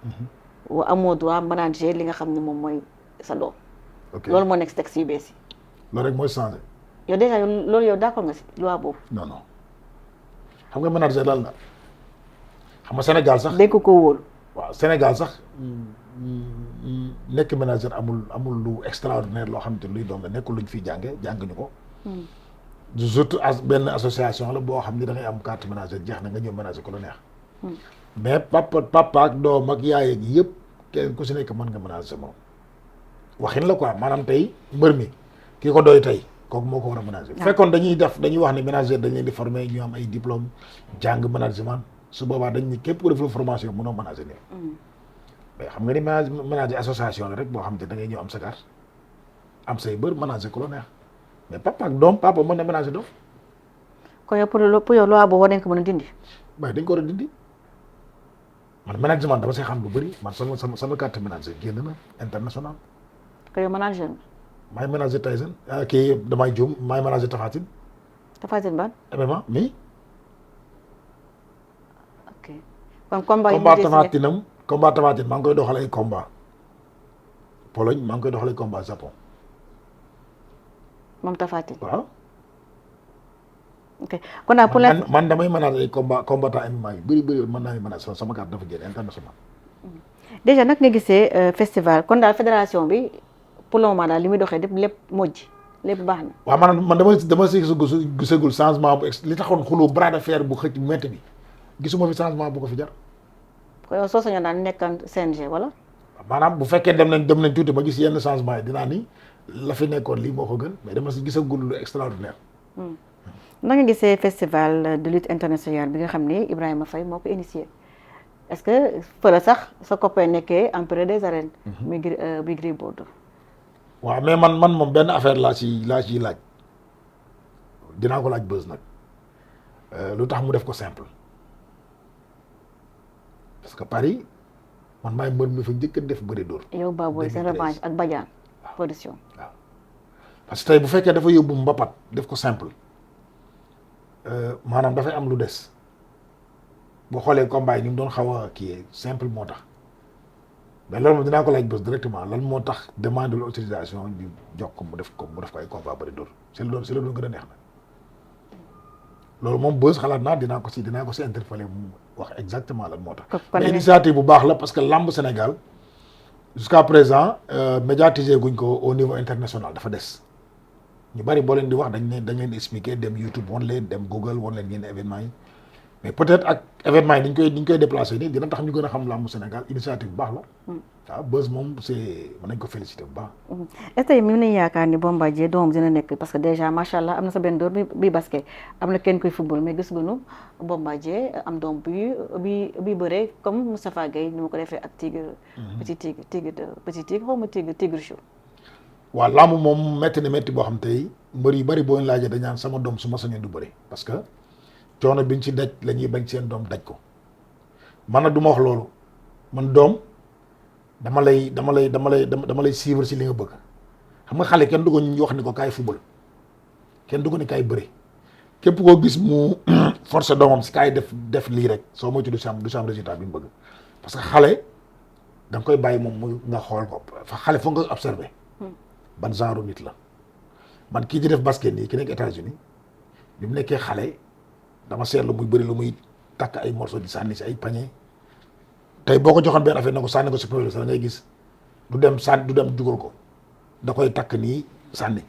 wa amoo droit ménager li nga xam ne moom mooy sa doom. ok loolu moo nekk si textes yu bees yi. loolu rek mooy changé. yow déjà loolu yow d'accord nga si loi boobu. non xam nga ménager lan la xam nga Sénégal sax. dégg ko wóolu. waaw Sénégal sax nekk ménager amul lu extraordinaire loo xamante ni luy doon la nekkul luñ fiy jànguñu ko. surtout benn association la boo xam ni da ngay am carte ménager jeex na nga ñëw ménager ko lu neex. mais papa ak doom ak yaay ak yëpp kenn ku si nekk mën nga ménager moom. waxin la quoi maanaam tey mbër mi ki ko doy tey kooku moo ko war a ménager. bu fekkoon dañuy wax ne ménager dañ leen di former ñu am ay diplôme jàng management su boobaa dañ ni képp ku def la formation mënoo ménager nii. mais xam nga ni ménager association la rek boo xam te da ngay ñëw am sa carte am say bër ménager ko la neex mais papa ak doom papa mën na ménager doom. kon yow pour yow loi boobu war nañ ko mën a dindi. waaye dañ ko war a dindi man management dama see xam lu bëri man sama carte ménager génn na international. kon yow manager maay manager Tyson kii damay juum maay manager Tapha Tine. Tapha Tine ban. MMA mi. ok kon combat Tapha Tine maa ngi koy doxal ay combat Pologne maa ngi koy doxal ay combat Japon. moom Tapha Tine. waaw. ok kon daal pour l'instant man damay manager ay combattant MMA yu bëri mën naa manager sama carte dafa génn international. déjà nag nga gisee festival kon daal fédération bi. pour le moment daal li muy doxee lépp mojj lépp baax na. waaw maanaam man dama si gisagul changement bu li taxoon xuloo bras de fer bu xëcc métti bi gisuma fi changement bu ko fi jar. ko yow soo sañoon daan nekkan CNG wala. maanaam bu fekkee dem nañ tuuti ma gis yenn changement yi dinaa ni la fi nekkoon lii moo ko gën mais dama si gisagul lu extraordinaire. na nga gisee festival de lutte internationale bi nga xam ni Ibrahima Faye moo ko initié est-ce que fële sax sa copain nekkee empereur des arènes. muy Gris Bordeaux. waaw mais man moom benn affaire laa ciy laaj dinaa ko laaj bës nag lu tax mu def ko simple parce que Paris man maay mbër mi fa njëkk a def bëri dóor. yow Baboy seen revanche ak Badiane production. waaw parce que tey bu fekkee dafa yóbbu mbapat def ko simple maanaam dafay am lu des boo xoolee combat yi ni mu doon xaw a kii simple moo tax. mais loolu moom dinaa ko laaj bés directement lan moo tax demande l'autorisation ñu jox ko mu def ko ay combat bëri dóor si la doon gën a neex nag loolu moom bës xalaat naa dinaa ko si interpellé mu wax exactement lan moo tax. mais initiative bu baax la parce que lamb Sénégal jusqu'à présent médiatiser guñ ko au niveau international dafa des ñu bari boo leen di wax dañ leen expliquer dem YouTube won leen dem Google won leen yenn événements yi mais peut-être ak événements yi niñ koy déplacer nii dina tax ñu gën a xam lamb Sénégal initiative bu baax la. waaw bës moom mën nañ ko féliciter bu baax. est-ce que mën nañu yaakaar ni Bombardier doomam dina nekk parce que déjà macha allah am na sa benn doom bi basket am na kenn kuy football mais gis nga nu Bombardier am doom bi bëree comme Moustapha Gueye ni ma ko defee ak tigre. petit tigre xaw ma tigre chou. waaw lamb moom métti na métti boo xam tey mbër yu bari boo leen laajee dañ naan sama doom su ma sañoon du bëri parce que coono biñ ci daj la ñuy bañ seen doom daj ko man nag du ma wax loolu man doom. dama lay suivre ci li nga bëgg xam nga xale kenn du ko ñu wax ni ko kaay football kenn du ko ni kaay bëri képp koo gis mu forcer doomam si kaay def lii rek soo moytu du sam résultat bi mu bëgg parce que xale da nga koy bàyyi moom mu nga xool ko xale foog nga observer ban genre nit la man kii di def basket nii ki nekk États-Unis bi mu nekkee xale dama seetlu muy bëri lu muy takk ay morceaux di sànni si ay panier tey boo ko joxoon benn affaire na ko sànni ko si problème sax da ngay gis du dem dugal ko da koy takk nii sànni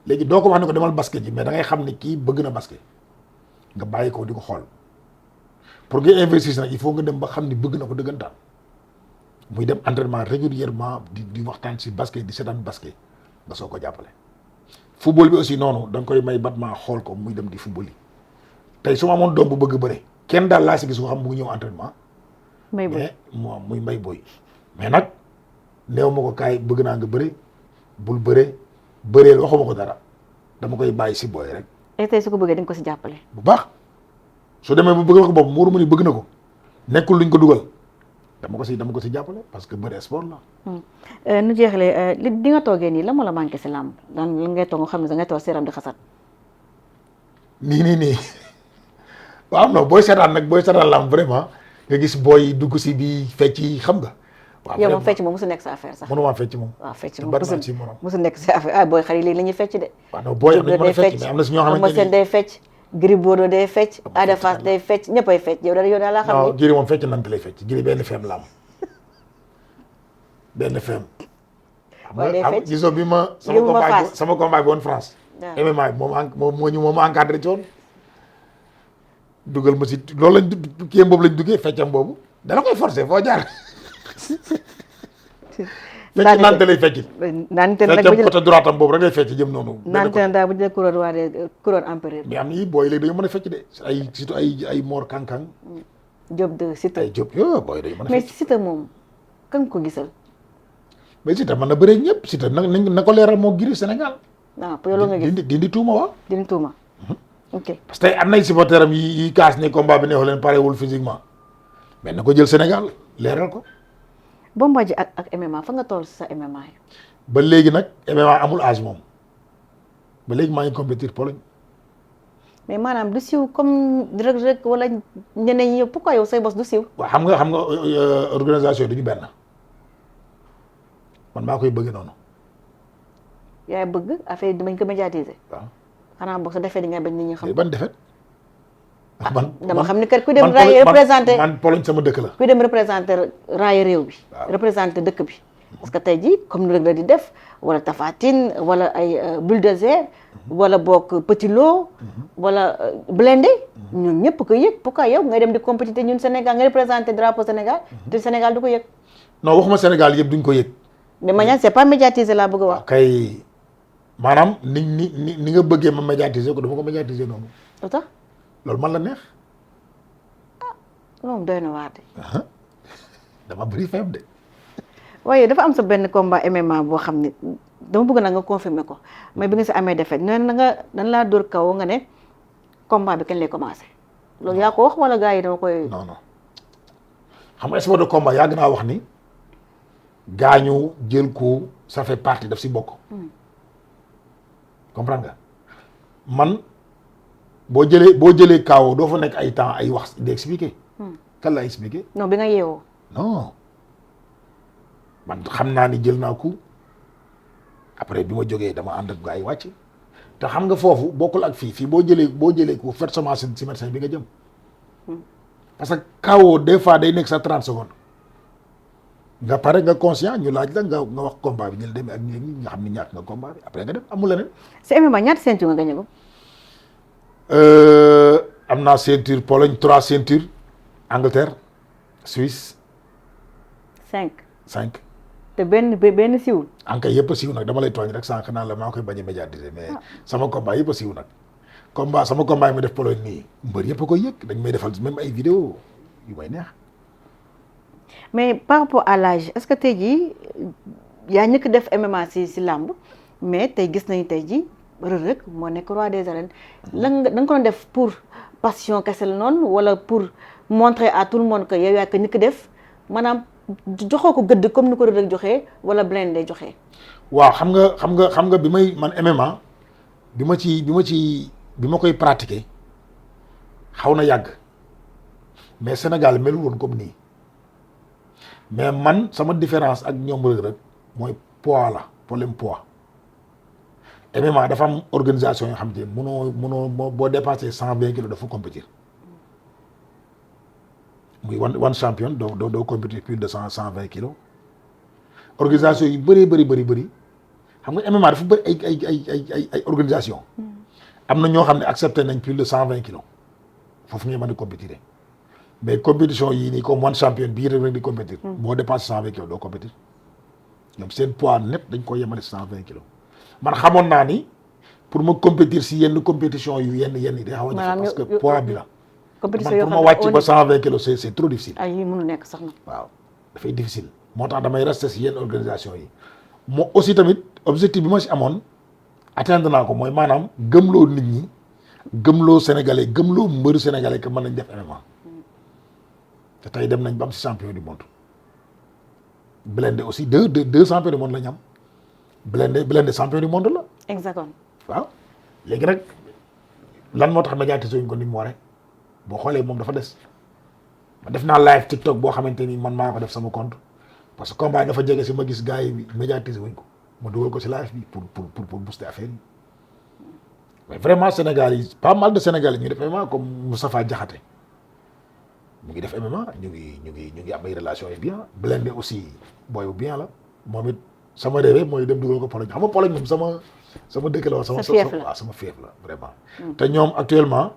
léegi doo ko wax ne ko demal basket ji mais da ngay xam ne kii bëgg na basket nga bàyyi ko di ko xool pour nga investir nag il faut nga dem ba xam ni bëgg na ko dëggantaan muy dem entraînement régulièrement di waxtaan si basket di seetaan basket nga soo ko jàppale. football bi aussi noonu da nga koy may battement xool ko muy dem di football yi tey su ma amoon doom bu bëgg bëre kenn daal laa si gis ko xam bu ñëw entraînement. Mbaye Boye mais moom muy Mbaye Boye mais nag néew ma ko kaay bëgg naa nga bëri bul bëreel waxuma ko dara dama koy bàyyi si booy rek. et tey su ko bëggee di nga ko si jàppale. bu baax su demee bu bëgg ko boobu mu ma ni bëgg na ko nekkul luñ ko dugal dama ko si jàppale parce que bëri sport la. nu jeexalee di nga toogee nii la moo la manqué si làmb lan ngay toog nga xam ne da ngay toog seeram di xasat. nii waaw non booy seetaan làmb vraiment. nga gis booy dugg si bi fecc yi xam nga. waaw yow moom fecc moom mosu nekk sa affaire sax. mënuma fecc moom. waaw fecc moom mosu nekk sa affaire booy xarit léegi la ñuy fecc de. waaw non booy am na fecc mais am na si ñoo xamante ni Sène day fecc. Gris Bordeaux day fecc. Ada Fass day fecc ñëppay fecc yow daal laa xam ne. non Gris moom fecc nant lay fecc Gris benn feem la am benn feem. waaw day fecc gisoo bi ma. sama combat bi woon France. waaw MMA bi moom encadré ci woon. dugal ma si loolu lañ kii boobu lañ duggee feccam boobu dala koy forcer foo jaar. fecc nante lay fecc. nante nag feccam côté droite am boobu rek lay fecc jëm noonu. nante nag daal bu ñu couronne empereur. mais am na booy léegi dañu mën a fecc de surtout ay Mor Kankang. Diop de Siteu ay Diop yo booy dañu mën a fecc. mais Siteu moom kan ko gisal. mais Siteu mën na bëree ñëpp Siteu na ko leeral moo Gris Sénégal. waaw pour yow nga gis dindi tuuma wa. dindi tuuma. ok parce que am nay supporter am yi kaas ne combat bi neexu leen parewul physiquement mais na ko jël Sénégal leeral ko. Bombardier ak MMA fa nga toll sa MMA yi. ba léegi nag MMA amul âge moom ba léegi maa ngi compétir Pologne. mais maanaam du siiw comme Reug wala ñeneen ñi pourquoi yow say bos du siiw. waaw xam nga organisation yi du ñu benn man maa koy bëgg noonu. yaay bëgg affaire yi dinañ ko médiatiser. waaw. xanaa boog sa defee di nga bañ nit ñi xam. ban defet dama xam ni kat ku dem raay représenté man Pologne sama dëkk la. ku dem représenté raay réew bi. représenté dëkk bi. parce que tey jii comme ni rek la di def wala Tapha Tine wala ay Bulldozer wala boog Petit Lo wala Blindé ñun ñëpp ko yëg pourquoi yow ngay dem di compétité ñun Sénégal nga représenté drapeau Sénégal te Sénégal du ko yëg. non waxuma Sénégal yëpp duñ ko yëg. mais manière c'est pas médiatisé laa bëgg a wax. kay maanaam ni nga bëggee ma médiatiser ko dama ko médiatiser noonu. lu tax loolu man la neex. moom doy na waar de. dama bëri feeb de. waaye dafa am sa benn combat MMA boo xam ne dama bëgg na nga confirmer ko mais bi nga si amee defet nee na nga dañ laa dóor kaw nga ne combat bi kañ lay commencé. loolu yaa ko wax wala gars yi dama koy. non xam nga sport de combat yàgg naa wax ni gaañu jël ko ça fait partie daf si bokk. comprendre nga man boo jëlee kaw doo fa nekk ay temps ay wax di expliquer. kan la expliquer. non bi nga yeewoo. non man xam naa ni jël naa ko après bi ma jógee dama ànd ak gars yi wàcc te xam nga foofu bokkul ak fii boo jëlee ku fet semence si médecin bi nga jëm parce que kawo des fois day nekk sa 30 secondes nga pare nga conscient ñu laaj la nga wax combat bi ñu demee ak ñi nga xam ne ñàkk nga combat bi après nga dem amul leneen. si MMA ñaata ceinture nga gagné ko. am naa ceinture Pologne 3 ceintures Angleterre Suisse. 5. te benn siwul. ankay yëpp a siiw nag dama lay tooñ rek sànq naan la maa koy bañ a médiatiser mais sama combat yëpp a siiw nag. sama combat yi ma def Pologne nii mbër yëpp a koy yëg dañ may defal même ay vidéo yu may neex. mais par rapport à l'âge est-ce que tey jii yaa ñëkk def MMA si làmb mais tey gis nañu tey jii Reug Reug moo nekk roi des arènes lan da nga ko doon def pour passion kese la noonu wala pour montrer à tout le monde que yow yaa ko ñëkk def maanaam joxoo ko gëdd comme ni ko Reug Reug joxee wala Blindé joxee. waaw xam nga bi may man MMA bi ma koy pratiquer xaw na yàgg mais Sénégal melul woon comme nii mais man sama différence ak ñoom Reug Reug mooy poids la problème poids MMA dafa am organisation yoo xam te mënoo boo dépassé 120 kilos dafa compétir muy one champion doo compétir plus de 120 kilos organisation yu bëri xam nga MMA dafa bëri ay organisation am na ñoo xam ne accepté nañ plus de 120 kilos foofu ngay mën di compétir mais compétition yii nii comme one champion bii rek di compétir boo dépassé 120 kilos doo compétir ñoom seen poids net dañ ko yemale 120 kilos man xamoon naa ni pour ma compétir si yenn compétition yu yenn yi day xaw a jafe parce que poids bi la man pour ma wàcc ba 120 kilos c'est trop difficile. ay yi mënu nekk sax na. waaw dafay difficile moo tax damay rester si yenn organisation yi moo aussi tamit objectif bi ma si amoon atteindre naa ko mooy maanaam gëmloo nit ñi gëmloo sénégalais gëmloo mbëru sénégalais que mën nañ def MMA te tey dem nañ ba am si champion du monde Blindé aussi deux champion du monde la ñu am Blindé champion du monde la. exactement. waaw léegi nag lan moo tax médiatiser wuñ ko ni mu waree boo xoolee moom dafa des ma def naa live TikTok boo xamante ni man maa ko def sama compte parce que combat dafa jege si ma gis gars yi médiatiser wuñ ko ma dugal ko si live bi pour booster affaire yi mais vraiment Sénégal yi pas mal de Sénégalais ñu ngi def MMA comme Moustapha Diakhaté mu ngi def MMA ñu ngi am ay relations yu bien Blindé aussi booy bu bien la moom it sama rêve mooy dem dugal ko Pologne xam nga Pologne moom sama dëkk la woon sama fief la vraiment te ñoom actuellement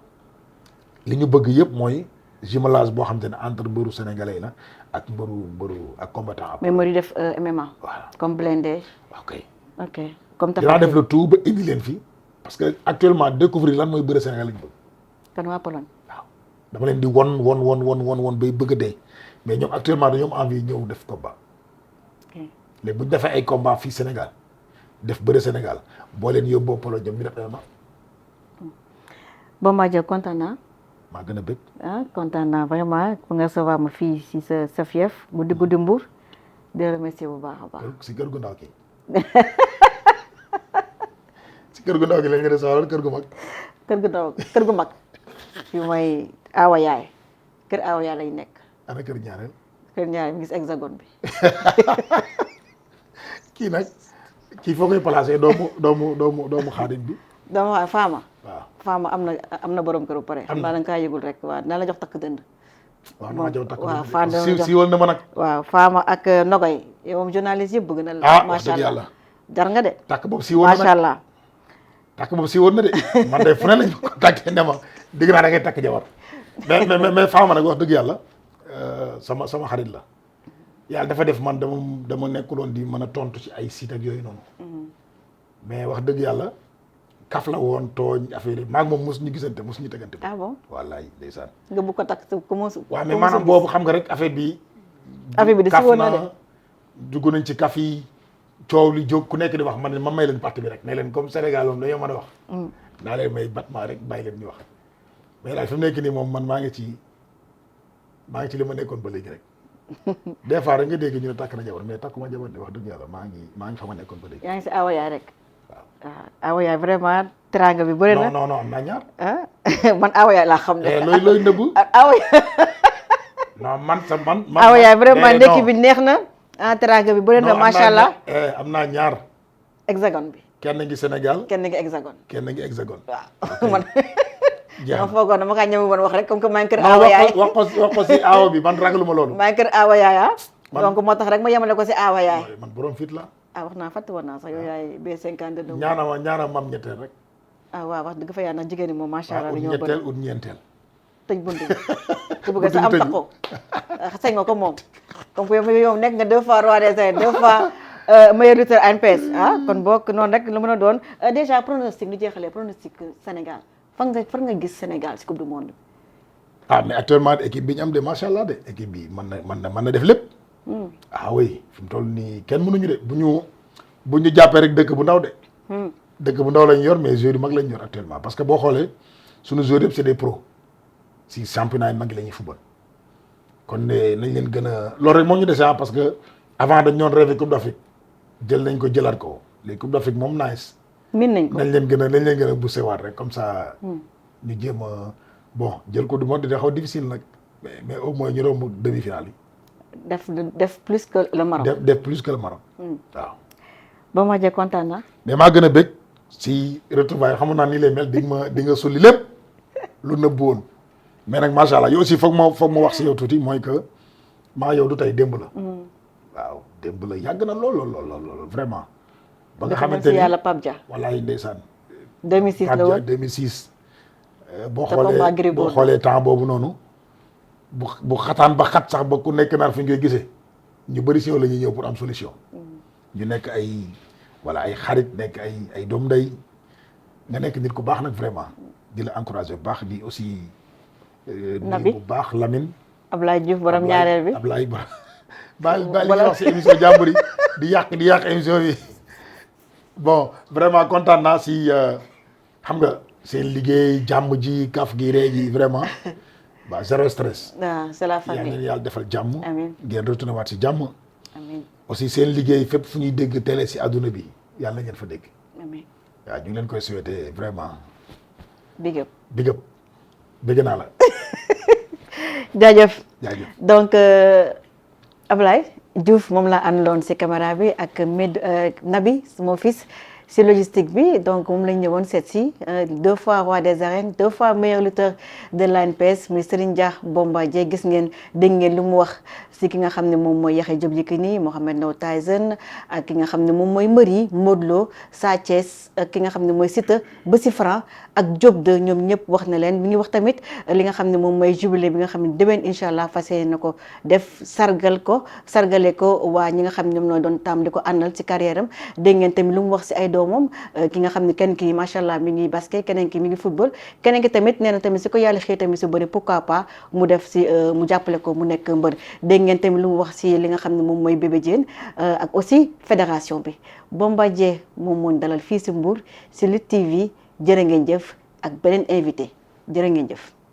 li ñu bëgg yëpp mooy jumelage boo xam te ne entre mbëru sénégalais la ak mbëru ak combattant mais moo di def MMA voilà comme Blindé ok comme dinaa def le tout ba indi leen fii parce que actuellement découvrir lan mooy bëre Sénégal lañu bëgg kan waa Pologne waaw dama leen di won bay bëgg a dee mais ñoom actuellement dañoo am envie ñëw def combat léegi bu ñu defee ay combat fii Sénégal def bëre Sénégal boo leen yóbboo Pologne ñoom ñu def MMA Bombardier kontaan naa maa gën a bëgg kontaan naa vraiment pour nga recevoir ma fii si sa fief bu diggu Mbour di remercier bu baax a baax si kër gu ndaw ki si kër gu ndaw gi lañ nga recevoir kër gu mag kër gu mag fi mooy Awa Yaay kër Awa Yaay lañ nekk ana kër ñaareel mi gis hexagone bi kii nag kii foo koy placé doomu xaadim bi doomu Faama waaw Faama am na borom kër bu pare xam naa da nga kaa yëgul rek waaw dina la jox takk dënd waaw dama jox takk waaw Faama siiwal na ma nag waaw Faama ak Nogoy yow moom journaliste yëpp bëgg na la macha allah jar nga de takk boobu siiwal na macha allah takk boobu siiwal na de man de fu ne lañ ko takkee ne ma dégg naa da ngay takk jabar mais Faama nag wax dëgg yàlla sama xarit la yàlla dafa def man dama nekkuloon di mën a tontu ci ay site ak yooyu noonu mais wax dëgg yàlla kaf la woon tooñ affaire yi maag moom mosuñu gisante mosuñu tegante ah bon wallaay ndeysaan nga bu ko takk ko mos waaw mais maanaam boobu xam nga rek affaire bi de si woon na de dugg nañ ci kaf yi coow li jóg ku nekk di wax man ma may leen parti bi rek ne leen comme Sénégal moom dañoo mën a wax naa leen may battement rek bàyyi leen ñu wax mais daal fi mu nekk nii moom man maa ngi ci li ma nekkoon ba léegi rek des fois rek nga dégg ñu ne takk na jabar mais takkuma jabar de wax dëgg yàlla maa ngi fa ma nekkoon ba léegi yaa ngi si Awa Yaay rek waaw Awa Yaay vraiment teranga bi bëri na non am naa ñaar man Awa Yaay laa xam ne looy nëbb Awa non man Awa Yaay vraiment ndekki bi neex na teranga bi bëri na macha allah am naa ñaar hexagone bi kenn ngi Sénégal kenn ngi Hexagone. kenn ngi Hexagone. waaw man. jeex ma na foogoon dama kaa ñëw woon wax rek comme que maa ngi kër non Awa Yaay. wax ko si aawo bi man ragaluma loolu. maa ngi kër Awa Yaay Man- donc moo tax rek ma yemale ko si Awa Yaay. man borom fit la. wax naa fàtte woon naa sax yow yaay B52. ñaana mam ñetteel rek. waaw wax dëgg fa yàlla nag jigéen ñi moom macha allah ut dañoo bëri ñetteel ut ñeenteel. tëj buntu bi ku bëgg sa am taxaw sañ nga ko moom comme que yow nekk nga 2 fois roi des arènes 2 fois meilleur lutteur ANPS kon bokk noonu rek lu mën a doon déjà pronostic lu jeexalee pronostic Sénégal fan nga gis Sénégal si coupe du monde. Mais actuellement équipe bi ñu am de macha allah de équipe bi mën na def lépp. Oui fi mu toll nii kenn mënuñu de bu ñu jàppee rek dëkk bu ndaw de. dëkk bu ndaw lañ yor mais joueurs yu mag lañ yor actuellement parce que boo xoolee suñu joueurs yëpp c'est des pros si championnat yi mag la ñuy football kon nañ leen gën a loolu rek moo ñu dese parce que avant dañ ñoon rêvé coupe d'Afrique jël nañ ko jëlaat ko les coupe d'Afrique moom nice. min nañ ko nañ leen gën a booster waat rek comme ça. ñu jéem a jël ko du monde dina xaw difficile nag mais au moins ñu romb demi-finale yi. def plus que le Maroc. def plus que le Maroc. waaw. ba ma jee kontaan na. mais maa gën a bëgg si retrouvailles xamoon naa nii lay mel di nga sulli lépp lu nëbbu woon mais nag macha allah yow aussi foog ma wax si yow tuuti mooy que maa yow du tey démb la. waaw démb la yàgg na lool vraiment. ba nga xamante ni yàlla Pape Dia. walaay ndeysaan. 2006 la woon 2006. boo xoolee xoolee temps boobu noonu bu xataan ba xat sax ba ku nekk naan fu ñu koy gisee ñu bëri si yow la ñuy ñëw pour am solution. ñu nekk ay xarit nekk ay doom ndey nga nekk nit ku baax nag vraiment di la encourager bu baax di aussi. Nabi bu baax Lamine. Ablaye Diouf borom ñaareel bi Ablaye ba li ñuy wax si émission jàmbur yi di yàq émission bi bon vraiment kontaan naa si xam nga seen liggéey jàmm ji kaf gi ree ji vraiment zéro stress. c'est la famille yaa ngi leen yàlla defal jàmm. amiin ngeen retourné waat si jàmm. amiin aussi seen liggéey fépp fu ñuy dégg télé si àdduna bi yàlla na ngeen fa dégg. amiin waaw ñu ngi leen koy souhaiter vraiment. big up bëgg naa la. jaajëf jaajëf donc Ablaye Diouf moom laa àndaloon si caméra bi ak Nabi mon fils si logistique bi donc moom lañ ñëwoon seet si 2 fois roi des arènes 2 fois meilleur lutteur de l'ANPS muy Serigne Dia Bombardier gis ngeen dégg ngeen lu mu wax si ki nga xam ne moom mooy Yaxya Diop Yékini Mohamed Ndao Tyson ak ki nga xam ne moom mooy mbër yi Modou Lo Sa Thiès ak ki nga xam ne mooy Siteu ba si Franc ak Diop de ñoom ñëpp wax na leen mi ngi wax tamit li nga xam ne moom mooy jubilé bi nga xam ne déwén incha allah fas yéene na ko def sargale ko waa ñi nga xam ne ñoom ñoo doon tam di ko àndal si carrière am dégg ngeen tamit lu mu wax si ay doomam ki nga xam ne kenn ki macha allah mi ngi basket keneen ki mi ngi football keneen ki tamit nee na tamit si ko yàlla xëy tamit si bëri pourquoi pas mu def si mu jàppale ko mu nekk mbër dégg ngeen tamit lu mu wax si li nga xam ne moom mooy Bébé Diène ak aussi fédération bi Bombardier moom moo dalal fii si Mbour si Lutte TV jërë ngeen jëf ak beneen invité jërë ngeen jëf